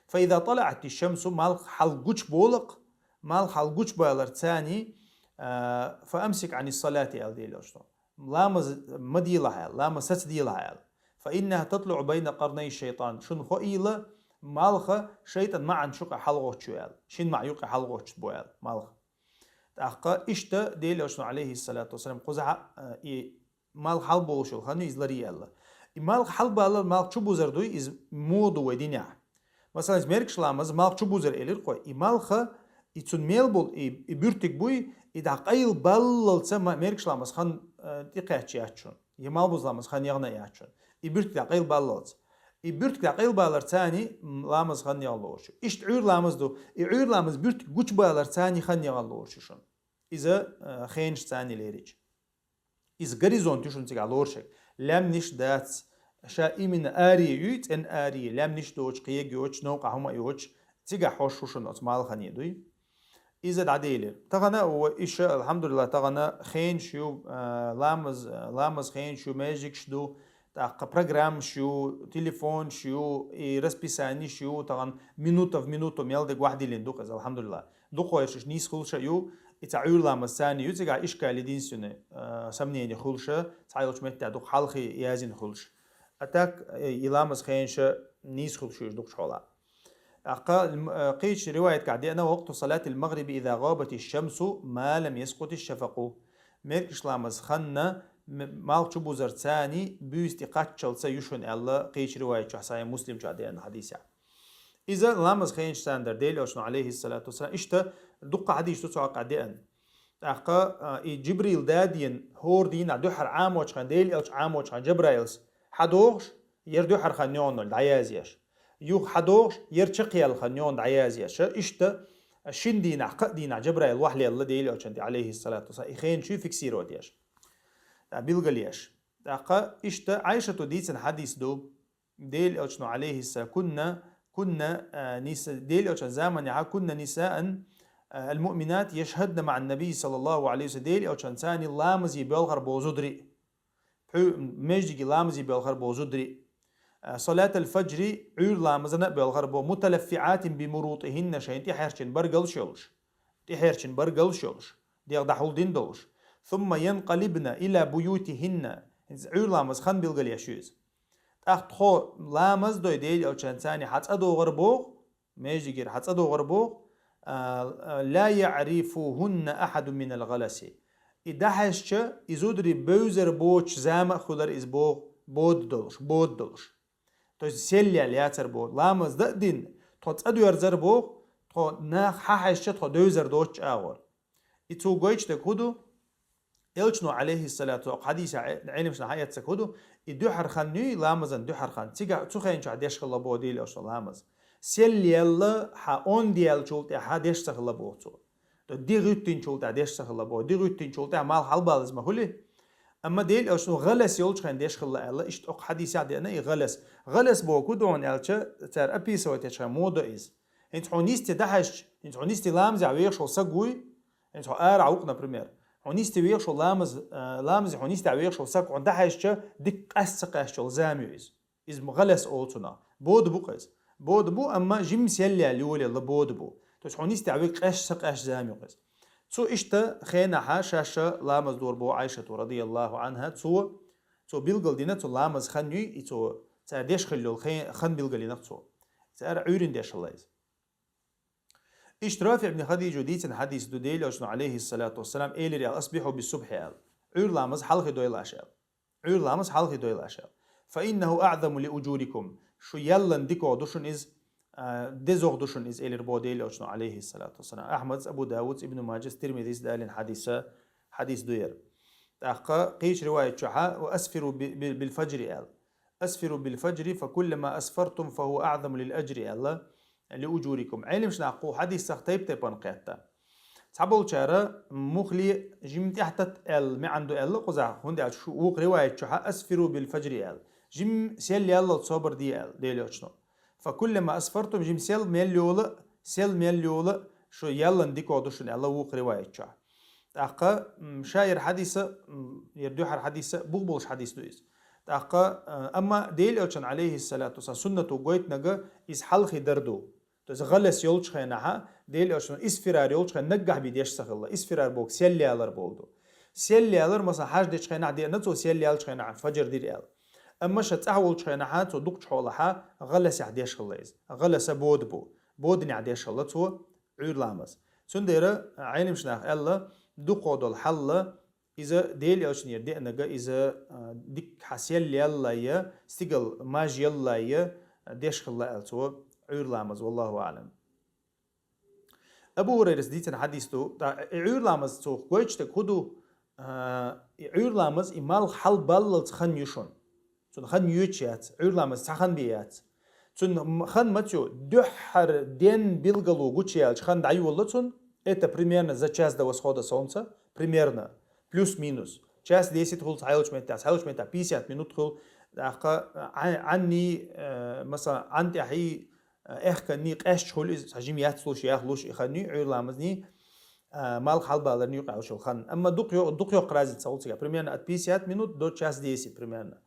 Фа иза талаӀати шамсу, малх хьалгучуболакх, малх хьалгучубалар цани, а, фа амсик Ӏани салати аьлла Делан элчано. Ламаз ма делахь аьлла, ламаз саца делахь аьлла. Фа иннаха татлуӀу байна къарнай шайтан. Шуна хоийла, малха шайтан маӀан шуьйкъе хьалгӀоттуш ю аьлла. Шин маӀан юкъе хьалгӀоттуш бу аьлла, малха. ТӀаккха иштта Делан элчано, алейхиссалату вассалам, кхузахьа, а, и малх хьалболуш йолу хан ю иза ларъяьлла. И малх хьалбаллал, малх чубузар дуй, иза муха ду вай динехь. Масала, иза мергаш ламаз, малх чубузар элира кхо. И малха, и цунна мел болу, и, и буьртиг буй, и дӀа къайлабаллалца ма-, мергаш ламаз хан, э, тӀекхаьчча яц шуна. Я малхбуза ламаз хан яхана яц шуна. И буьртиг дӀа къайлабаллалца. И буьртиг дӀа къайлабалар цани, м, ламаз хан яхана лоруш ю. Иштта Ӏуьйра ламаз ду. И Ӏуьйра ламаз буьртиг гучубалар цани хан яхана лоруш ю шуна. Иза, э, хенаш цани лерича. Иза горизонт ю шуна цигахь лоруш ерг. Лаьмнаш дац, ша именно аре юй, цӀена аре, лаьмнаш доцуш, кхега йоцуш, новкъа хӀума а йоцуш, цигахь хьош шу шуна оцу малхане дуй. Иза дӀаделира. Тахана, о, иша, алхьамдулиллах, тахана хенаш ю, а, ламаз, ламаз хенаш ю, маьждигаш ду, тӀаккха программаш ю, телефонаш ю, и расписаниш ю, тахана минута в минуту мел дерг вахдиллина ду-кх иза, алхьамдулиллах. Дукхойраш нийса хуьлуш а ю, и цхьа Ӏуьйра ламаз цани ю, цигахь ишкал единственный, а, сомнение хуьлуш а, цхьайолчу меттехь дукха хьалхе яздина хуьлуш. А так, э, и ламаз хенаш а нийса хуьлуш ю дукхачу хьолахь. Аккха, м, э, кхечу риваятехь деана: «Вакъту салатил магъриби иза гӀабати шамсу ма лам яскъути шафакъу». Мергаш ламаз ханна м-, малх чубузарца буьйса тӀе кхаччалца ю шуна аьлла, кхечу риваят чохь, Сахьихь Муслим чохь деана хьадисехь. Иза ламаз хенаш царна дара, Делан Элчано, алейхиссалату вассалам. Иштта дуккха хьадис ду цу хьокъехь деана. ТӀаккха, а, и Джибрил дадийна хӀора дийнахь дуьххьара Ӏамочхьан, Делан Элча Ӏамочхьан Джабраилс хьадохуш, яра дуьххьара хан йогӀу дӀаязъеш. Юха хьадохуш, яра чекхъяьлла хан йогӀу дӀаязъеш. Иштта шин дийнахь, кхаа дийнахь Джабраил вахьлелла Делан Элчан тӀе, алейхиссалату вассалам, и хенаш фиксировать еш. ТӀаккха билгалъеш. ТӀаккха иштта Ӏайшато дийцина хьадис ду. Делан Элчано, алейхиссалам, кунна, кунна, а, ниса-, Делан Элчан заманехь кунна нисаан, а, аль-муъминат яшхадна маъан-набий, саллаллаху алейхи ва саллям, Делан Элчан царна ламазе боьлхар боху зударий. Пхьуьй, междиге ламазе боьлхар боху зударий. А, салатал фаджри, Ӏуьйра ламазана а боьлхар боху, муталаффиатин би мурутихинна, шайн тӀехьерчина баргалш йолуш. ТӀехьерчина баргалш йолуш. ДегӀ дӀахьулдина долуш. Сумма янкъалибна ила буютихинна. Ӏуьйра ламаз хан билгалъеш ю иза. ТӀаккха тхо ламаз дой Делан Элчан царна хьан цӀа догӀар боху, междигера хьан цӀа догӀар боху, а, а, ла яърифухунна ахьаду минал гӀаласи. И дӀахьаьжча, и зударий бевзар боцуш зама а хуьлар иза боху, бода долуш, бода долуш. То есть сел ял яцар боху. Ламаз дан а дина, тхо цӀа доьрзар боху, тхо нах хьан хьаьжча, тхо девзар доцуш агӀор. И цо гойтуш дерг хӀун ду? Элчано, алейхиссалату, хьадисехь Ӏе-, Ӏелимашна хьаэццаг хӀун ду? И дуьххьара хан юй, ламазан дуьххьара хан. Цигахь цу хенчохь деш хилла боху Делан Элчано ламаз. Сел яьлла хьан онда яьллачул тӀаьхьа деш ца хилла боху цо. Ди гӀуьттинчул тӀаьхьа деш ца хилла боху. Ди гӀуьттинчул тӀаьхьа малх хьалабалаза ма хуьлий. Амма Делан Элчано гӀалас йолчу хенахь деш хилла аьлла, иштта окху хьадисехь деана и гӀалас. ГӀалас боху хӀун ду аьлча, цара описывать ечхьа мода иза. ХӀинца хьуна йисте дӀахьаьжча, хӀинца хьуна йисте ламазехь вехаш волу саг вуй, хӀинца хьо арахь ву-кх, например. Хьуна йисте вехаш волу ламаз, а, ламазе хьуна йисте вехаш волу саг хьуна дӀахьаьжча, дика къаьста ца къаьсташ йолу зама ю иза. Иза гӀалас олу цунах. Бода бу-кх иза. Бода бу, амма жимма сел яьлла йолаелла бода бу. То есть хьуна йисте векъа къаьста ца къаьсташ зама ю-кх иза. Цо иштта хенахь шаьш ламаз дора боху Ӏайшата, радияллаху Ӏанха, цо, цо билгал дина, цо ламаз хан юй, и цо цара деш хилла йолу хен-, хан билгал йина-кх цо. Цара Ӏуьйрина деш хилла иза. Иштта Рафи ибн Хадижо дийцина хьадис ду, Делан Элчано, алейхиссалату вассалам, элира аьлла: «Асбихьу бис-субхьи», аьлла. Ӏуьйра ламаз хьалхе дойла аша, аьлла. Ӏуьйра ламаз хьалхе дойла аша, аьлла. «Фа иннаху аъзаму ли уджурикум». Шу яллан дикогӀа ду шуна иза, а, дезогӀа ду шуна иза, элира боху Делан Элчано, алейхиссалату вассалам. Ахьмадс, Абу Давудс, Ибн Маджас, Тирмизис далийна хьадиса, хьадис ду яра. ТӀаккха кхечу риваят чохьа: «Ва асфиру би-, би-, бил-фаджри», аьлла. «Асфиру бил-фаджри, фа куллама асфартум, фа хува аъзаму лил-аджри», аьлла, «ли уджурикум». Ӏелимаш нах кху хьадисах тайп-тайпана кхетта. Цхьаболчара мухле жимма тӀаьхьататта аьлла маьӀна ду аьлла кхузахь, хӀунда аьлча шу вукху риваят чохьа «асфиру бил-фаджри» аьлла. Жимма сел яллалц собар де аьлла, Делан Элчано. «Фа куллама асфартум», жимма сел мел йола, сел мел йола, шу яллан дикогӀа ду шуна аьлла вукху риваят чохь. ТӀаккха, м, ша яра хьадиса, м, яра дуьххьара хьадиса, бух болуш хьадис ду иза. ТӀаккха, а, амма Делан Элчан, алейхиссалату вассалам, суннато гойтинарг иза хьалхе дар ду. То есть гӀалас йолчу хенахьа, Делан Элчано исфирар йолчу хенахь наггахь бен деш ца хилла. Исфирар боху сел ялар болу ду. Сел ялар, масала, хьаж дечу хенахь деана цо сел ялчу хенахь фаджр дира аьлла. Амма ша цӀахь волчу хенахьа, цо дукхачу хьолахьа, гӀаласехь деш хилла иза. ГӀаласа бода бу. Боданехь деш хилла цо Ӏуьйра ламаз. Цундела Ӏелимаш нах аьлла, дукхо долу хьалла, иза Делан Элчанера деанага, иза, а, дикка хьан сел яллайя, стигал маж яллайя, деш хилла аьлла цо Ӏуьйра ламаз, валлаху аълам. Абу Хурайрас дийцина хьадис ду, тӀа-, и Ӏуьйра ламаз цо гойтуш дерг хӀун ду, а, и Ӏуьйра ламаз и малх хьалабаллалц хан ю шуна. Цунна хан йоьдуш яц, Ӏуьйра ламаз цхьа хан бен яц. Цунна м-, хан маца ю, дуьххьара ден билгало гучуяьлча хан дӀайолла цунна, это примерно за час до восхода солнца, примерно, плюс-минус. Час десять хуьлу цхьайолчу меттехь, цхьайолчу меттехь пятьдесят минут хуьлу, тӀаккха Ӏан-, Ӏанний, э, масала, Ӏан тӀехьий, э, аьхканний къаьсташ хуьлу иза, цхьа жима яц луш, ях луш и хан ю, Ӏуьйра ламазний, а, малх хьалабаларна юкъа йолуш йолу хан. Амма дукха йо-, дукха йоккха разница хуьлу цигахь. Примерно от пятьдесят минут до час десять примерно.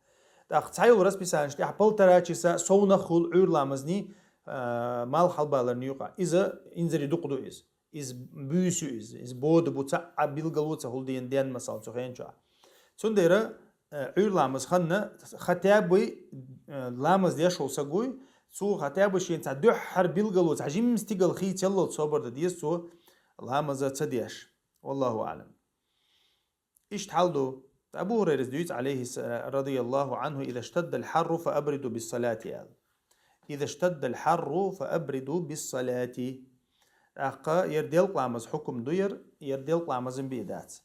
ТӀаккха цхьайолу расписанеш тӀехь полтора часа совнах хуьлу Ӏуьйра ламазний, а, малх хьалабаларна юкъа. Иза инзаре дукха ду иза. Иза буьйса ю иза. Иза бода бу, цхьа а билгало ца хуьлу ден, ден масала цу хенчохь. Цундела, э, Ӏуьйра ламаз ханна, хотя бы, э, ламаз деш волу саг вуй, цо хотя бы шен цхьа дуьххьара билгало, цхьа жимма стигал хийцаллалц собар дан деза цо ламаза ца деш. Валлаху аълам. Иштта хьал ду. Абу Хурайрас дуьйцу, алейхи ссала-, радияллаху анху: «Иза штаддал харру фа абриду бис салати», – аьлла. «Иза штаддал харру фа абриду бис салати». ТӀаккха яра делкъа ламаз хьукум ду яра, яра делкъа ламазан бе дац.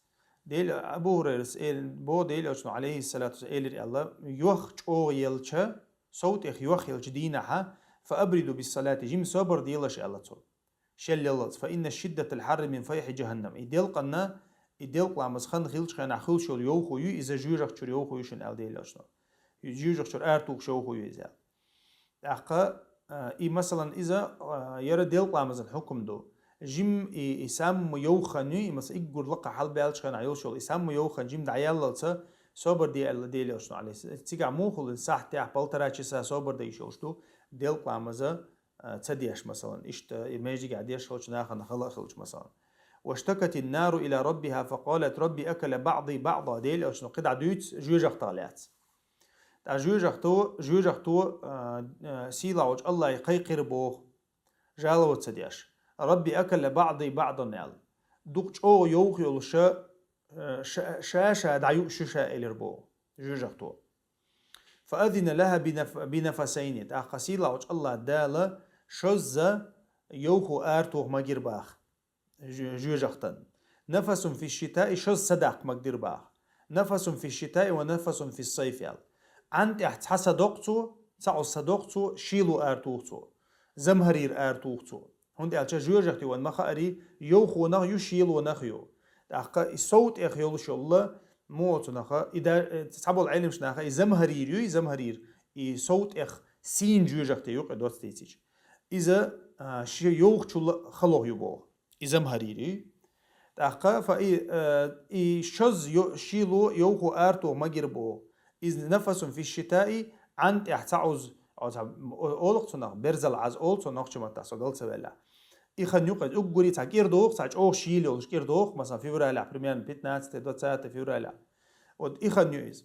Дел-, Абу Хурайрас эл-, бо Делан Элчано, алейхи ссалату вассалам, элира аьлла: «Йох чӀогӀа елча, сов тӀех йох елча дийнахьа, фа абриду бис салати, жима собар делаш», – аьлла цо. Шел яллалц: «Фа инна шиддатал харри мин файхи жаханнам». И делкъанна, и делкъа ламаз хан хилча хенахь хуьлуш йолу йовхо ю, иза жоьжахати чуьра йовхо ю шуна аьлла Делан Элчано. Жоьжахати чуьра ара тухуш йовхо ю иза аьлла. ТӀаккха, а, и, масалан, иза, а, яра делкъа ламазан хьукум ду. Жим и, и самма йовха хан ю, и, масалан, уггар лакха хьалабаьллачу хенахь йолуш йолу, и самма йовха хан жим дӀаяллалца, собар де аьлла Делан Элчано, алейхи ссалам. Цигахь муха хуьлу, сахьтехь, полторачаса собар де йиш йолуш ду, делкъа ламаза, а, ца деш, масалан, иштта, и межигехь деш хилча, нахана хала а хилча, масалан. «Ва штакатин нару ила раббиха, фа къалат: Рабби, акала баъди баъда», – Делан Элчано кхидӀа дуьйцу жоьжахатах лаьцна. ТӀаккха жоьжахато, жоьжахато, а, а, сийлахьчу Аллахье кхайкхира боху, жалоба ца деш: «Рабби, акала баъди баъдан», – аьлла. Дукха чӀогӀа йовха йолуша, а, ша, ша, ша дӀаюуш ю ша, элира боху жоьжахато. «Фа азина лаха бинаф-, бинафасайни». ТӀаккха сийлахьчу Аллахь Дала шозза йовхо ара тоха магира баха жо-, жоьжахатан. «Нафасун фи шитаи», шозза садаккха магира баха. «Нафасун фи шитаи ва нафасун фи сайфи», – аьлла. Ӏан тӀехь цхьа са доккху цо, цхьа Ӏуз са доккху цо, шело ара туху цо. Замхарир ара туху цо. ХӀунда аьлча жоьжахати ван ма хаарий, йовхонах ю, шелонах ю. ТӀаккха и сов тӀех йолуш йолла, муха цунаха, и да, э, цхьаболу Ӏеламаш наха, и замхарир ю, и замхарир, и сов тӀех сийна жоьжахати юкъа доцу дийцича. Иза, а, ши йовхачул халох ю боху. И замхарир ю. ТӀаккха фа и, а, и шозза йо-, шело йовхо ара тоха магира боху. «Иза нафасун фи шитаи», Ӏан тӀехь цхьа Ӏуз, о, цхьа, о, олу цунах, берзал Ӏаз олу цунах нохча маттахь, со гал ца ваьлла. И хан юкъа, уггаре цхьа кӀира доху, цхьа чӀогӀа шийла йолуш кӀира доху, масалан, февралехь, примерно пятнадцатое, двадцатое февраля. Вот и хан ю иза.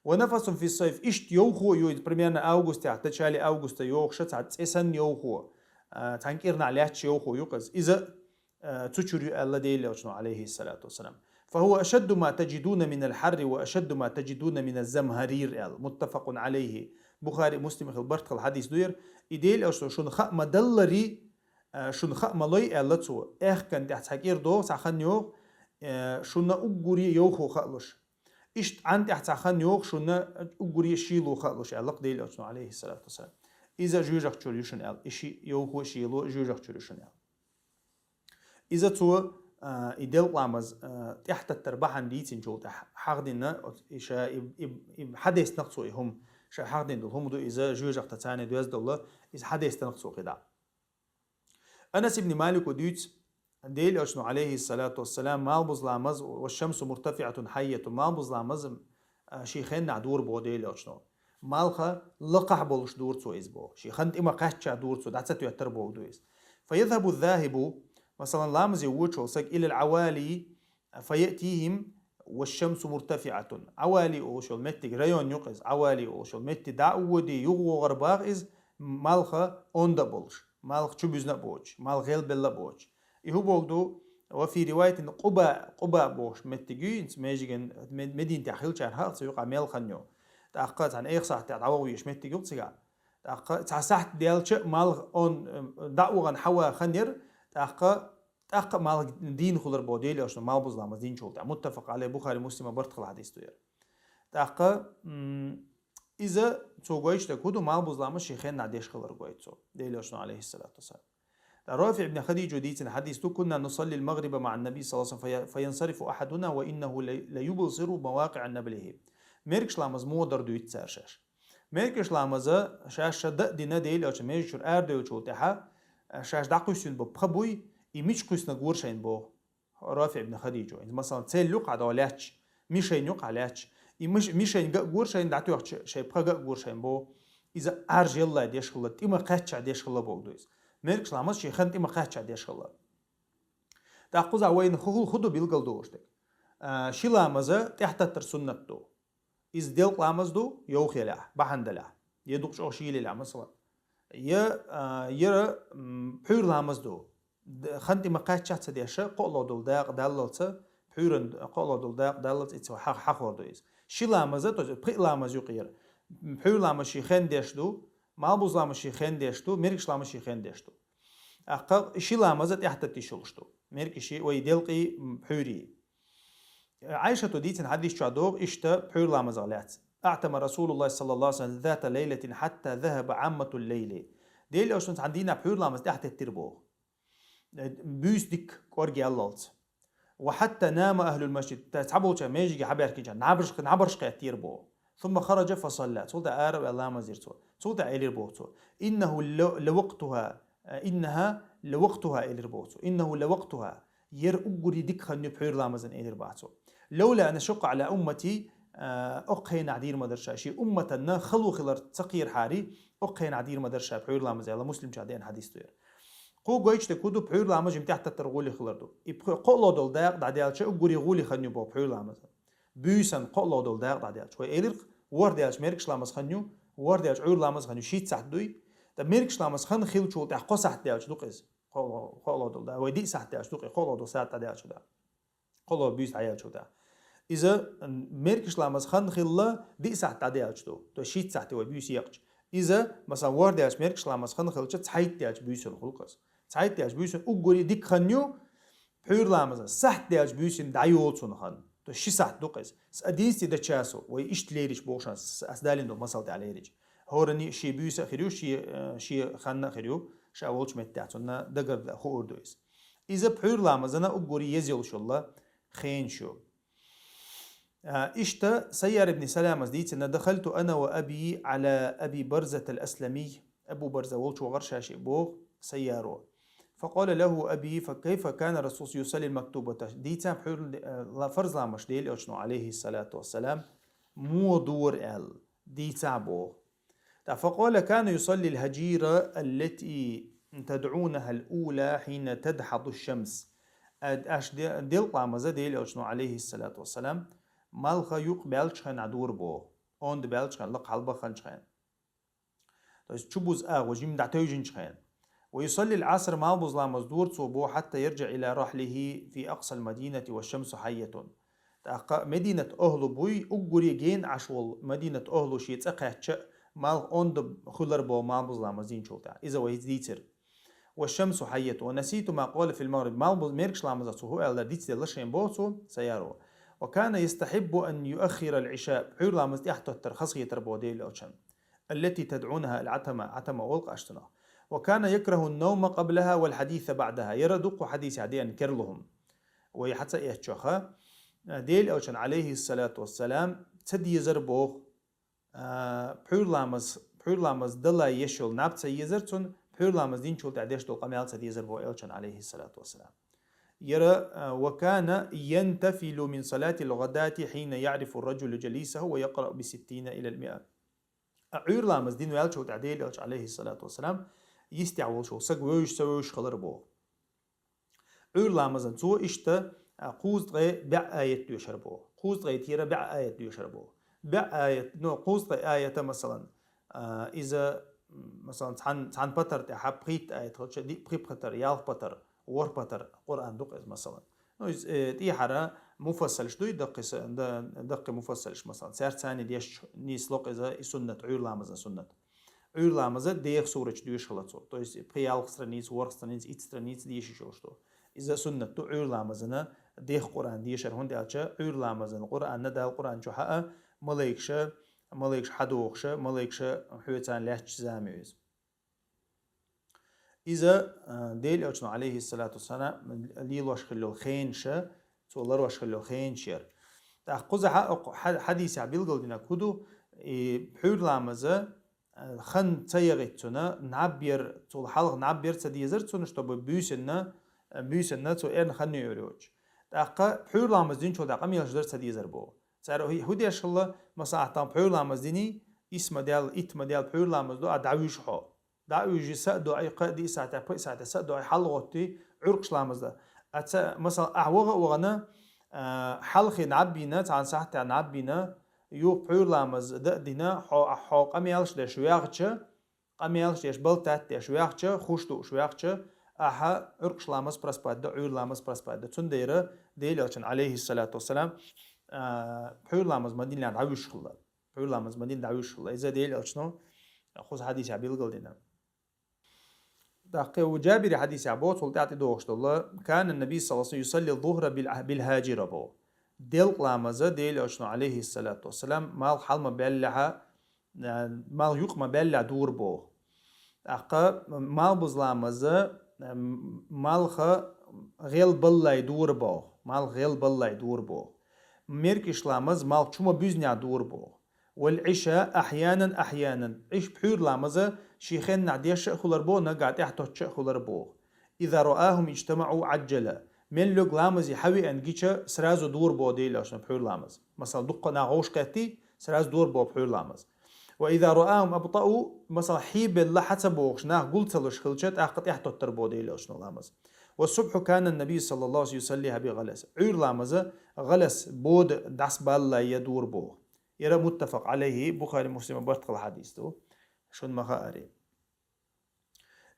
«Ва нафасун фи сайф», иштта йовхо а ю иза, примерно августехь, в начале августа йохуша, цхьа цӀе санна йовхо, а, цхьана кӀирнахь лаьтташ йовхо ю-кх иза. Иза а, цу чуьра ю аьлла Делан Элчано, алейхи ссалату вассалам. «Фа хува ашадду ма таджидуна минал харри ва ашадду ма таджидуна миназ замхарир», – аьлла. Муттафакъун алейхи. Бухари, Муслима хила барт хила хьадис ду яра. И Делан Элчано шуна хаа ма-даллари, а, шуна хаа ма-лой аьлла цо. Аьхкан тӀехь цхьа кӀира доху, цхьа хан йоху, а, шуна уггаре йовхо хаалуш. Иштта Ӏан тӀехь цхьа хан йоху, шуна уггаре шело хаалуш аьлла-кх Делан Элчано, алейхи ссалату вассалам. Иза жоьжахати чуьра ю шуна аьлла. И ши йовхо, шело жоьжахати чуьра ю шуна аьлла. Иза цо, а, и делкъа ламаз, а, тӀехтаттар бахьана дийцинчул тӀаьхьа хьахдина, и ша и, и, и хьадестанах цо и хӀума, ша хьахдина долу хӀума ду иза жоьжахати царна доьзна долу, иза хьадестанах цо кхидӀа. Анас ибн Малико дуьйцу, Делан Элчано, алейхи ссалату вассалам, малхбуза ламаз: «Ва шамсу муртафиатун хайятун», малхбуза ламаз, а, шен хеннахь дора боху Делан Элчано. Малх лакхахь болуш дора цо иза боху. Шен хан тӀе ма-кхаьчча дора цо, дӀа ца тоьттара боху ду иза. «Фа язхабу ззахибу», масалан, ламазе вочу волу саг, «илал Ӏавали, фа яътихим ва шамсу муртафиатун». Ӏавали олуш йолу меттиг, район ю-кх иза, Ӏавали олуш йолу меттиг дӀа а воьдий, юха вогӀур боху иза, малх онда а болуш, малх чу буьзна а боцуш, малх гӀелбелла а боцуш. И хӀун боху ду, ва фи риваятин Къуба, Къуба бохуш меттиг ю, инца межиган Мед-, Мединатехь хилчарна хаа ца юкъахь мел хан ю. ТӀаккха цхьана эха сахьтехь дӀавогӀу веш меттиг ю-кх цигахь. ТӀаккха цхьа сахьт даьлча а малх он, э, дӀа а вахана хьава хан яра, тӀаккха, тӀаккха а малх дийна хуьлура боху Делан Элчано малхбуза ламаз динчул тӀаьхьа. Муттафакъ алейхи, Бухари, Муслима барт хила хьадис ду яра. ТӀаккха, м, иза цо гойтуш дерг хӀун ду, малхбуза ламаз шен хеннахь деш хилар гойту цо, Делан Элчано, алейхи ссалату вассалам. ТӀаккха Рафи ибн Хадижо дийцина хьадис ду: «Кунна нусаллил магъриба маъан наби саллаллаху алейхи ва саллам, фа я-, фа янсарифу ахьадуна ва иннаху ла, ла юбсиру мавакъиъа наблихи». Мергаш ламаз муха дара дуьйцу цара шаьш. Мергаш ламаза шаьш ша дан а дина, Делан Элчано межа чуьра арадевллачул тӀаьхьа, шаьш дӀакхуьссина бу пха буй, и мича кхуьссина гора шайна боху. Рафи ибн Хадижо. Иза, масалан, цель юкъахь догӀу лаьтташ, мишень юкъахь лаьтташ. И миш-, мишень ган а гора шайна, дӀатоьхча шайн пха ган а гора шайна боху. Иза Ӏаржъелла деш хилла, тӀе ма-кхаьчча деш хилла боху ду иза. Мергаш ламаз шен хан тӀе ма-кхаьчча деш хилла. ТӀаккха кхузахь вайна хӀу-, хӀу-, хӀун ду билгал долуш дерг? А, ши ламаза тӀехтаттар суннат ду. Иза делкъа ламаз ду, йовха елахь, бахьана делахь, я дукха чӀогӀа шийла елахь, масала. Я, а, яра, м, пхьуьйра ламаз ду. Д-, хан тӀе ма-кхаьчча ца деша, кхоалгӀа долу дакъа даллалца, Пхьуьйран кхоалгӀа дола дакъа даллалц иццо хьа-, хьахор ду иза. Ши ламаза, то есть пхи ламаз юкъера. Пхьуьйра ламаз ший хен деш ду, малбуза ламаз ший хен деш ду, мергаш ламаз ший хен деш ду. ТӀаккха ши ламаза тӀехьататта йиш йолуш ду. Мергаш вай делкъий, м, пхьуьйрий. Ӏайшата дийцина хьадис чохь догӀу иштта пхьуьйра ламазах лаьцна. اعتم رسول الله صلى الله عليه وسلم ذات ليلة حتى ذهب عامة الليل. Делан Элчано цхьана дийнахь пхьуьйра ламаз тӀехьатеттира боху. Буьйса дика кӀорга яллалц. وحتى نام أهل المسجد. Та цхьаболчара межиге хьабаьхкинчара набарш-, набарш кхеттера боху. ثم خرج فصلى. Цул тӀаьхьа ара а ваьлла ламаз дира цо. Цул тӀаьхьа элира боху цо: إنه ل-، لوقتها. إنها لوقتها элира боху цо. إنه لوقتها. Яра уггаре дика хан ю пхьуьйра ламазан элира боху цо. لولا أن أشق على أمتي, а, окху хенахь дийр ма дара ша, шен умматана хало хилар ца кхерахьара, окху хенахь дийр ма дара ша пхьуьйра ламаз аьлла, Муслимчохь деана хьадис ду яра. Кху гойтуш дерг хӀун ду, пхьуьйра ламаз жимма тӀехьататтар гӀоле хилар ду. И пхи-, кхоалгӀа дола дакъа дӀадаьлча, уггаре гӀоле хан ю боху пхьуьйра ламазан. Буьйсан кхоалгӀа дола дакъа дӀадаьлча. Вай элира-кх, ворхӀ даьлча мергаш ламаз хан ю, ворхӀ даьлча Ӏуьйра ламаз хан ю, шийтта сахьт дуй. ТӀаккха мергаш ламаз хан хиллачул тӀаьхьа кхо сахьт даьлча ду-кх иза. КхоалгӀа, кхоалгӀа дола да-, вай диъ сахьт даьлча ду-кх, кхоалгӀа дола сахьт дӀадаьлча да. КхоалгӀа буьйса дӀаяьлчул тӀаьхьа. Иза, м, мергаш ламаз хан хилла диъ сахьт дӀадаьлча ду. То есть шийтта сахьт вай буьйса екъча. Иза, масалан, ворхӀ даьлча мергаш ламаз хан хилча, цхьайтта даьлча буьйсанна хуьлу-кх иза. Цхьайтта даьлча буьйсанна уггаре дика хан ю, пхьуьйра ламазан сахьт даьлча буьйсанна дӀайолу цунна хан. То есть ши сахьт ду-кх иза. С одиннадцати до часу, вай иштта лерича боху ша, с-, ас далийна долу масал тӀехь лерича. ХӀоранна шен буьйса а хир ю, шен, э, шен хан а хир ю, ша волчу меттехь цунна дагар хуур ду иза. Иза пхьуьйра ламазана уггаре еза йолуш йолу хенаш ю. А, иштта Сайяр ибн Саламас дийцина: دخلت أنا وأبي على أبي برزة الأسلمي. Абу Барза волчу вахара ша шиъ боху Сайяро. فقال له أبي: فكيف كان الرسول يصلي المكتوبة؟ Дийцахь пхьуьйра, э, ла-, фарз ламазаш Делан Элчано, عليه الصلاة والسلام, муха дора аьлла, дийцахь боху. ТӀаккха فقال: كان يصلي الهجير التي تدعونها الأولى حين تدحض الشمس. Ад-, аш де-, делкъа ламаза Делан Элчано, عليه الصلاة والسلام, малха юкъ баьллачу хенахь дора боху. Онда баьллачу хенахь, лакха хьалабаханчу хенахь. То есть чубуза агӀо жимма дӀатевжинчу хенахь. ويصلي العصر, малбуза ламаз дора цо боху, حتى يرجع إلى رحله في أقصى المدينة والشمس حية. ТӀаккха Мединат охӀла буй, уггаре гена Ӏаш волу Мединат охӀла шен цӀа кхаьчча а, малх онда хуьлура боху малбуза ламаз динчул тӀаьхьа. Иза вай хӀинца дийцира. والشمس حية، ونسيت ما قال في المغرب. Малбуз-, мергаш ламазах цо хӀун аьлла дицделла шен боху цо, Сайяро. وكان يستحب أن يؤخر العشاء. Пхьуьйра ламаз тӀехьатоттар хазахетар боху Делан Элчано. التي تدعونها العتمة, Ӏатама олу-кх аш цунах. وكان يكره النوم قبلها والحديث بعدها. Яра дуккха хьадисехь деана керла хӀума. Вай хьа ца эцчохь, Делан Элчано, عليه الصلاة والسلام, ца дезара боху, а, пхьуьйра ламаз, пхьуьйра ламаз далла еш йолу наб ца езара цунна, пхьуьйра ламаз динчул тӀаьхьа деш долу къамел ца дезара боху Элчано, عليه الصلاة والسلام. Яра, а, وكان ينتفل من صلاة الغداة حين يعرف الرجل جليسه ويقرأ بستين إلى المائة. А Ӏуьйра ламаз дина ваьллачул тӀаьхьа Делан Элча, عليه الصلاة والسلام, йистехь волуш волу саг вевзаш ца вевзаш хилар боху. Ӏуьйра ламазан цо иштта, а, кхузткъе бӀе аят доьшар боху. Кхузткъе тера бӀе аят доьшар боху. БӀе аят, ну, кхузткъе аята, масалан, а, иза, м, масалан, цхьан, цхьан патар тӀехь пхийтта аят хилча, диъ-, пхи патар, ялх патар, ворхӀ патар Къуръан ду-кх иза, масалан. Ну, иза, э, тӀехьара муфассалш дуй, даккхий са-, да-, даккхий муфассалш, масалан, цаьрца царна дешча, нийсло-кх иза и суннат, Ӏуьйра ламазан суннат. Ӏуьйра ламаза деха сурачу доьшахала цо. То есть пхи-ялх страница, ворхӀ страница, итт страница дешаш йолуш ду. Иза суннат ду Ӏуьйра ламазана деха Къуръан дешар, хӀунда аьлча Ӏуьйра ламазана Къуръанна Дала Къуръан чу хьаа, малайкаша, малайкаша хьадохуша, малайкаша хьоьцарна лаьтташ зама ю иза. Иза, а, Делан Элчано, عليه الصلاة والسلام, лелош хилла йолу хенаша, цо ларош хилла йолу хенаш яра. ТӀаккха кхузахь а, хьа-, хьадисехь билгалдинарг хӀун ду, и пхьуьйра ламаза, а, хан ца яхийтина цунна, наб яр, цул хьалха наб яр ца дезар цунна, чтобы буьйсанна, а, буьйсанна цо эрна хан йойр йоцуш. ТӀаккха пхьуьйра ламаз динчул тӀаьхьа къамелаш дар ца дезар боху. Цара хӀу-, хӀун деш хилла, масала, ахь тахана пхьуьйра ламаз дини, исс ма даьлла, итт ма даьлла пхьуьйра ламаз ду, а дӀавуьжу хьо. ДӀа а уьйжи, са а дуьйи, кхаа диъ сахьтехь, пхи сахьтехь са а дуьйи, хьалгӀоттий, Ӏуьйркъаш ламаз дан. Аца, масала, ахь ваха а вахана, а, хьалхе наб йина, цхьана сахьтехь наб йина, юха пхьуьйра ламаз дан а дина, хьо, ахь хьо къамелаш деш ваьхча, къамелаш деш, балтат деш ваьхча, хуш дууш ваьхча, Ахьа Ӏуркъуш ламаз проспать до, Ӏуйра ламаз проспать до. Цундела Делан Элчано, алейхиссалату вассалам, а, пхьуьйра ламаз Мадинан дӀавуьш хилла. Пхьуьйра ламаз Мадинан дӀавуьш хилла. Иза Делан Элчано кхуза хьадисехь билгалдина. ТӀаккха ву Джабира хьадисехь бо, цул тӀаьхьа тӀедогӀуш долу: «Кана наби саллаллаху алейхи ва саллям юсалли зухра бил, бил хьажира», бо. Делкъа ламаза Делан Элчано, алейхиссалату вассалам, малх хьалма баьллехьа, а, малх юкъа ма баьллехь дора боху. ТӀаккха малх буза ламаза, а, малха гӀел баллай дора боху. Малх гӀел баллай дора боху. Меркиш ламаз малх чу ма буьзнехь дора боху. Вал Ӏиша ахьянан, ахьянан. Ӏиш пхьуьйра ламаза ши хеннахь деш а хилар бо, нагахь тӀаьхьа тоттуш а хилар бо. Иза раахум иджтамаӀу Ӏаджжала. Мел луг ламазе хьавеана гича, сразу дора бо Делан Элчано пхьуьйра ламаз. Масала, дуккха нах вовшахкхетти, сразу дора бо пхьуьйра ламаз. Ва иза раахум абтаӀу, масала, хьийбелла хьа ца бохуш, нах гул ца луш хилча, тӀаккха тӀаьхьа тоттур бо Делан Элчано ламаз. Ва субхьу кана наби саллаллаху алейхи ва саллям юсаллиха би гӀалас. Ӏуьйра ламаза гӀалас бода дӀасабаллай я дора бо. Яра муттафакъ алейхи, Бухари Муслима барт хилла хьадис ду. Шун ма хаари.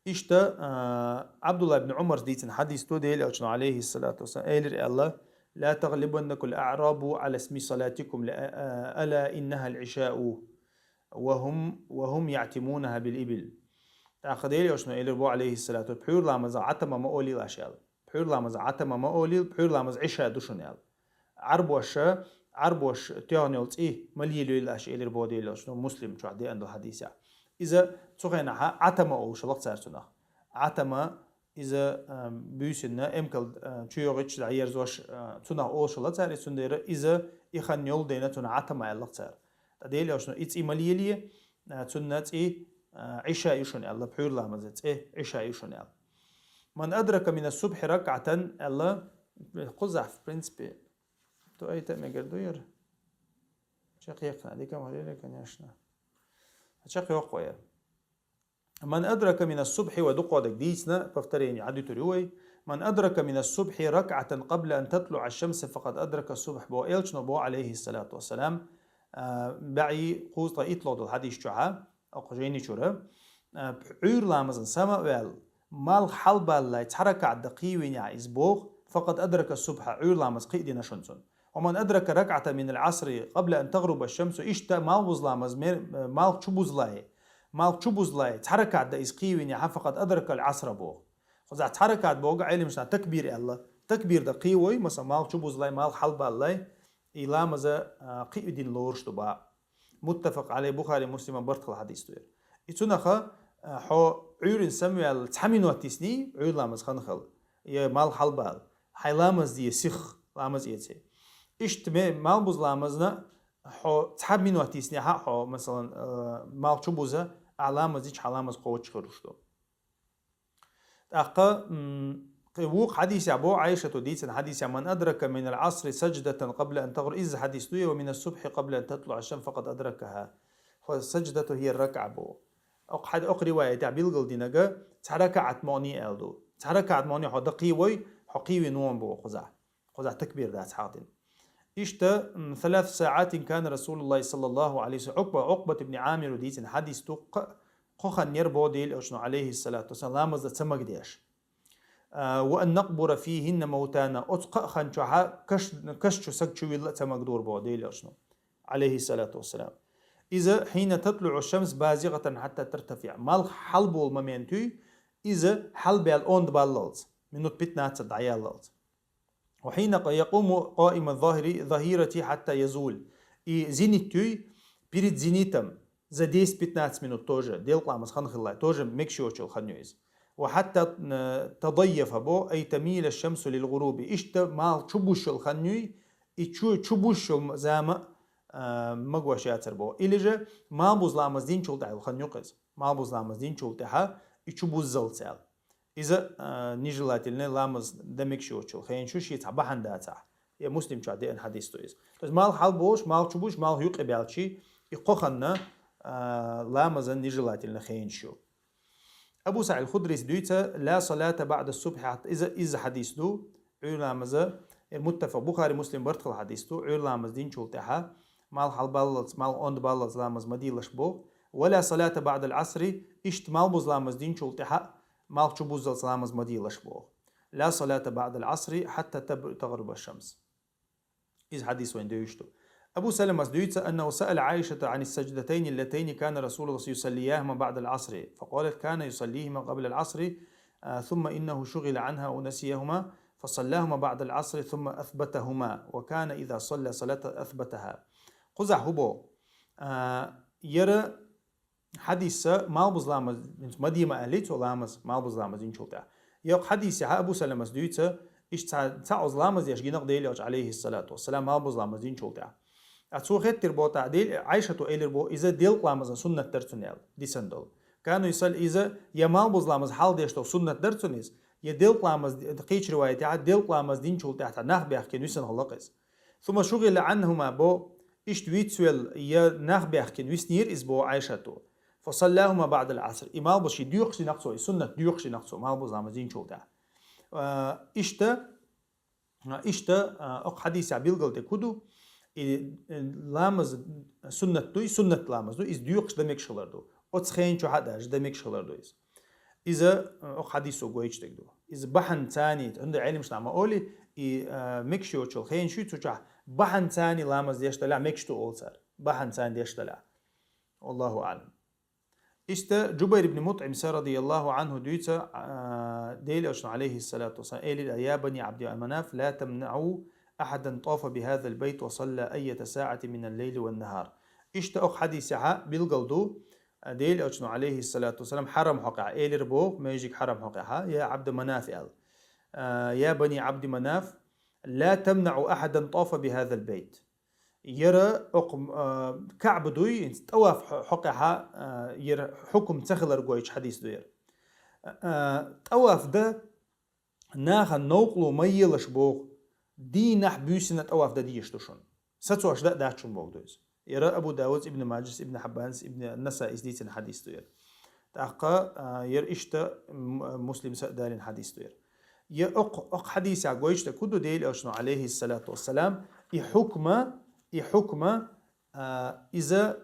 Иштта, а, Абдулла ибн Умарс дийцина хьадис ду, Делан Элчано, алейхиссалату вассалам, элира аьлла: «Ла таглибаннакумул а'рабу ала исми салатикум, ла, а, ала иннахал Ӏишау, ва хум, ва хум яътамунаха бил ибил». ТӀаккха Делан Элчано элира бо, алейхиссалату: «Пхьуьйра ламаза Ӏатама ма олийла аша», аьлла. «Пхьуьйра ламаза Ӏатама ма олийла, пхьуьйра ламаза Ӏиша ду шуна», аьлла. Ӏарбоша, Ӏарбоша тоьхна йолу цӀий ма лелийла аша, элира бо Делан Элчано, Муслим чохь деана долу хьадисехь. Иза цу хенахьа Ӏатама олуш хилла цара цунах. Ӏатама, иза, а, буьйсанна, эмкал, а, чу йогӀуьйтуш дӀаерзош, а, цунах олуш хилла цара, цундела иза и хан йолу дела цунах Ӏатама аьлла цара. Ткъа Делан Элчано и цӀий ма лелий, а, цунна цӀий, а, Ӏиша ю шуна аьлла, пхьуьйра ламаза цӀе Ӏиша ю шуна аьлла. «Ман адрака мина субхьи ракъатан», аьлла, кхузахь, в принципе, дуайта а мегар ду яра. Чекхъяьккхина дика ма хилира, конечно. Чекхйоккху яра. «Ман адрака мина субхьи», ва дукхо дерг дийцина, повторение, Ӏадуьтур ю вай. «Ман адрака мина субхьи ракъатан къабла ан татлуӀа шамса факъад адрака субхь», бо Элчано бо, алейхиссалату вассалам, а, баьӀи кхузткъе итталгӀа долу хьадис чохьа, окху жайни чура, а, Ӏуьйра ламазан сама а ваьлла, малх хьалбаллай цхьа ракаӀат дан кхийвинехь иза боху, «факъад адрака субхьа», Ӏуьйра ламаз кхиъ дина шуна цунна. «Ва ман адрака ракъата минал Ӏасри къабла ан тагъруба шамсу», иштта малх буза ламаз мер-, малх чу бузлай, малх чу бузлай цхьа ракаӀат дан иза кхийвинехь, «факъад адракал Ӏасра» боху. Кхузахь цхьа ракаӀат боху Ӏелимашна такбир аьлла. Такбир дан кхийвой, масала, малх чу бузлай, малх хьалбаллай, и ламаза, а, кхиъ дина лоруш ду бакъ. Муттафакъ алей, Бухари Муслима барт хилла хьадис ду яра. И цунаха, а, хьо Ӏуьйрин самаваьлла цхьа минот йисний, Ӏуьйра ламаз хан хилла, я малх хьалбала, хьайн ламаз де сих, ламаз эций. Иштта ме-, малх буза ламазна хьо цхьа минот йиснехьа хьо, масалан, а, малх чу буза, а ламаз дича хьан ламаз кхочуш хир уш ду. ТӀаккха, м, кхи-, вукху хьадисехь бо Ӏайшату дийцина хьадисехь: «Ман адрака минал Ӏасри садждатан къабла ан тагъру», иза хьадис ду, «ва минас субхьи къабла ан татлуӀа шамс факъад адракаха». Хо садждату хӀия ракаӀа бо. Окху хьад-, окху риваятехь билгалдинарг цхьа ракаӀат муъни аьлла ду. Цхьа ракаӀат муъни хьо дакхийвой, хьо кхийвина вон бо кхузахь. Кхузахь такбир дац хьахдина. Иштта, м, «Салас саӀатин кана Расулуллахи саллаллаху алейхи ва саллям», Ӏукба, Ӏукбат ибн Ӏамиру дийцина хьадис ду, кхо-, кхо хан яра бо Делан Элчано, алейхиссалату вассалам, ламаз дан ца магадеш. А, «ва ан накъбура фихинна мавтана», оцу кхаа хан чохьа каш-, каш чу саг чу вилла а ца магадора бо Делан Элчано, алейхиссалату вассалам. Иза: «Хьина татлуӀу шамс базигъатан хьатта тартафиӀ». Малх хьалболу момент юй, иза хьалбаьлла онда баллалц, минут пятнадцать дӀаяллалц. «Ва хьина якъуму къаима захири-, захирати хьатта язул». И зенит юй, перед зенитом, за десять-пятнадцать минут тоже, делкъа ламаз хан хилла, тоже мегаш йоцчул хан ю иза. «Ва хьатта, э, тадайяфа» бо, «ай тамила шамсу лил гъуруби». Иштта малх чу буш йолу хан юй, и чу, чу буш йолу зама, э, магош яцар бо. Или же малх буза ламаз динчул тӀаьхьа йолу хан ю иза. Малх буза ламаз динчул тӀаьхьа и чу буззалц аьлла. Иза, а, нежелательный ламаз дан мегаш йоцчул хенаш ю, шен цхьа бахьана дацахь. Я Муслим чохь деана хьадис ду иза. То есть малх хьалболуш, малх чу буш, малх юкъе баьлчи, и кхо ханна, а, ламазан нежелательный хенаш ю. Абу СаӀид Худрис дуьйцу: «Ла салата баъда субхьи», хьатта иза, иза хьадис ду, Ӏуьйра ламаза, э, муттафакъ, Бухари Муслим барт хилла хьадис ду, Ӏуьйра ламаз динчул тӀаьхьа, малх хьалбаллалц, малх онда баллалц ламаз ма дийлаш бо. «Ва ла салата баъдал Ӏасри», иштта малх буза ламаз динчул тӀаьхьа, малх чубуззалц ламаз ма делаш боху. لا صلاة بعد العصر حتى تب- تغرب الشمس. Иза хьадис вайн девзаш ду. Абу Саламас дуьйцу, أنه سأل عائشة عن السجدتين اللتين كان رسول الله يصلياهما بعد العصر، فقالت: كان يصليهما قبل العصر، آه، ثم إنه شغل عنها ونسيهما، فصلاهما بعد العصر ثم أثبتهما، وكان إذا صلى صلاة أثبتها. Кхузахь хӀун боху? А, яра хьадисса малхбуза ламаз, ма де ма аьллий цо ламаз, малхбуза ламаз динчул тӀаьхьа. Йоккха хьадисехь Абу Саламас дуьйцу, иштта цхьа, цхьа оза ламаз еш гина-кх Делан Элча, алейхиссалату вассалам, малхбуза ламаз динчул тӀаьхьа. Ткъа цо хеттира боху тӀаккха, Дел-, Ӏайшата элира боху, иза делкъа ламазан суннат дара цунна аьлла, дисина долу. كان يصلي, иза я малхбуза ламаз хьалха деш долу суннат дара цунна иза, я делкъа ламаз, кхечу риваятехь делкъа ламаз динчул тӀаьхьа нах баьхкина висина хилла-кх иза. ثم شغل عنهما боху, иштта вицвелла я нах баьхкина виснера иза боху Ӏайшата. فصلاهما بعد العصر. И малхбуза шен доькъуш дина-кх цо, и суннат доькъуш дина-кх цо, малхбуза ламаз динчул тӀаьхьа. А, иштта, а, иштта, а, окху хьадисехь билгалдерг хӀун ду? И, э, ламаз суннат ду, и суннат ламаз ду, иза доькъуш дан мегаш хилар ду. Оцу хенан чохь а даже дан мегаш хилар ду иза. Иза, э, окху хьадисо гойтуш дерг ду. Иза бахьана царна, хӀунда Ӏеламнаха ма олий, и, э, мегаш йоцучу хенаш ю цу чохь, бахьана царна ламаз деш далахь мегаш ду олу цара. Бахьана царна деш далахь. Аллаху аълам. Иштта Джубайр ибн МутӀимса, радияллаху анху, дуьйцу, а, Делан Элчано, алейхиссалату вассалам, элира: يا بني عبد مناف، لا تمنعوا أحدا طاف بهذا البيت وصلى أية ساعة من الليل والنهار. Иштта окху хьадисехь билгал ду, а, Делан Элчано, алейхиссалату вассалам, Хьарам хьокъехь элира боху, маьждиг Хьарам хьокъехь, я Абду Манаф аьлла. А, يا بني عبد مناف، لا تمنعوا أحدا طاف بهذا البيت. Яра окху, а, Каъба дуй, тӀаваф хьо-, хьокъехь, а, яра хьукум ца хилар гойтуш хьадис ду яра. А, тӀаваф дан нахана новкъарло ма елаш боху, дийнахь буьйсанна тӀаваф дан дезаш ду шуна. Сацош дан а дац шуна боху ду иза. Яра Абу Давудс, Ибн Маджас, Ибн Хьаббанс, Ибн Насаис дийцина хьадис ду яра. ТӀаккха, а, яра иштта, м-, Муслимса а далийна хьадис ду яра. Я окху, окху хьадисехь гойтуш дерг хӀун ду, Делан Элчано, алейхиссалату вассалам, и хьукма, и хьукма, а, иза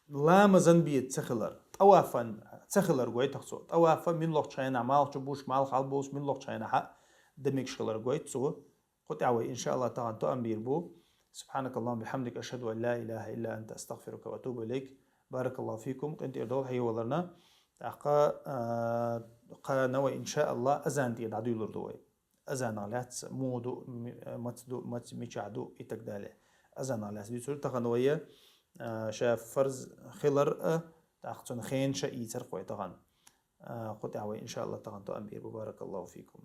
ламазан бен ца хилар, тӀавафан ца хилар гойту-кх цо. ТӀаваф муьлхха долчу хенахь, малх чу буш, малх хьалаболуш, муьлхха долчу хенахь а дан мегаш хилар гойту цо. Кху тӀехь вай, иншааллах, тахана тоам бийр бу. سبحانك اللهم وبحمدك، أشهد أن لا إله إلا أنت، أستغفرك وأتوب إليك. بارك الله فيكم. КъинтӀера долу хьеваларна. ТӀаккха, а, кхана вай, иншааллах, азан тӀера дӀадуьйлур ду вай. Азанах лаьцна муха ду, ми-, маца ду, маца, мичахь ду и так далее. Азанах лаьцна дуьйцур ду тахана вай, а, ша фарз хилар а, тӀаккха цуьнан хенаш а ийцар-кх вай тахана. А, кху тӀехь вай, иншааллах, тахана тоам бийр бу. بارك الله فيكم.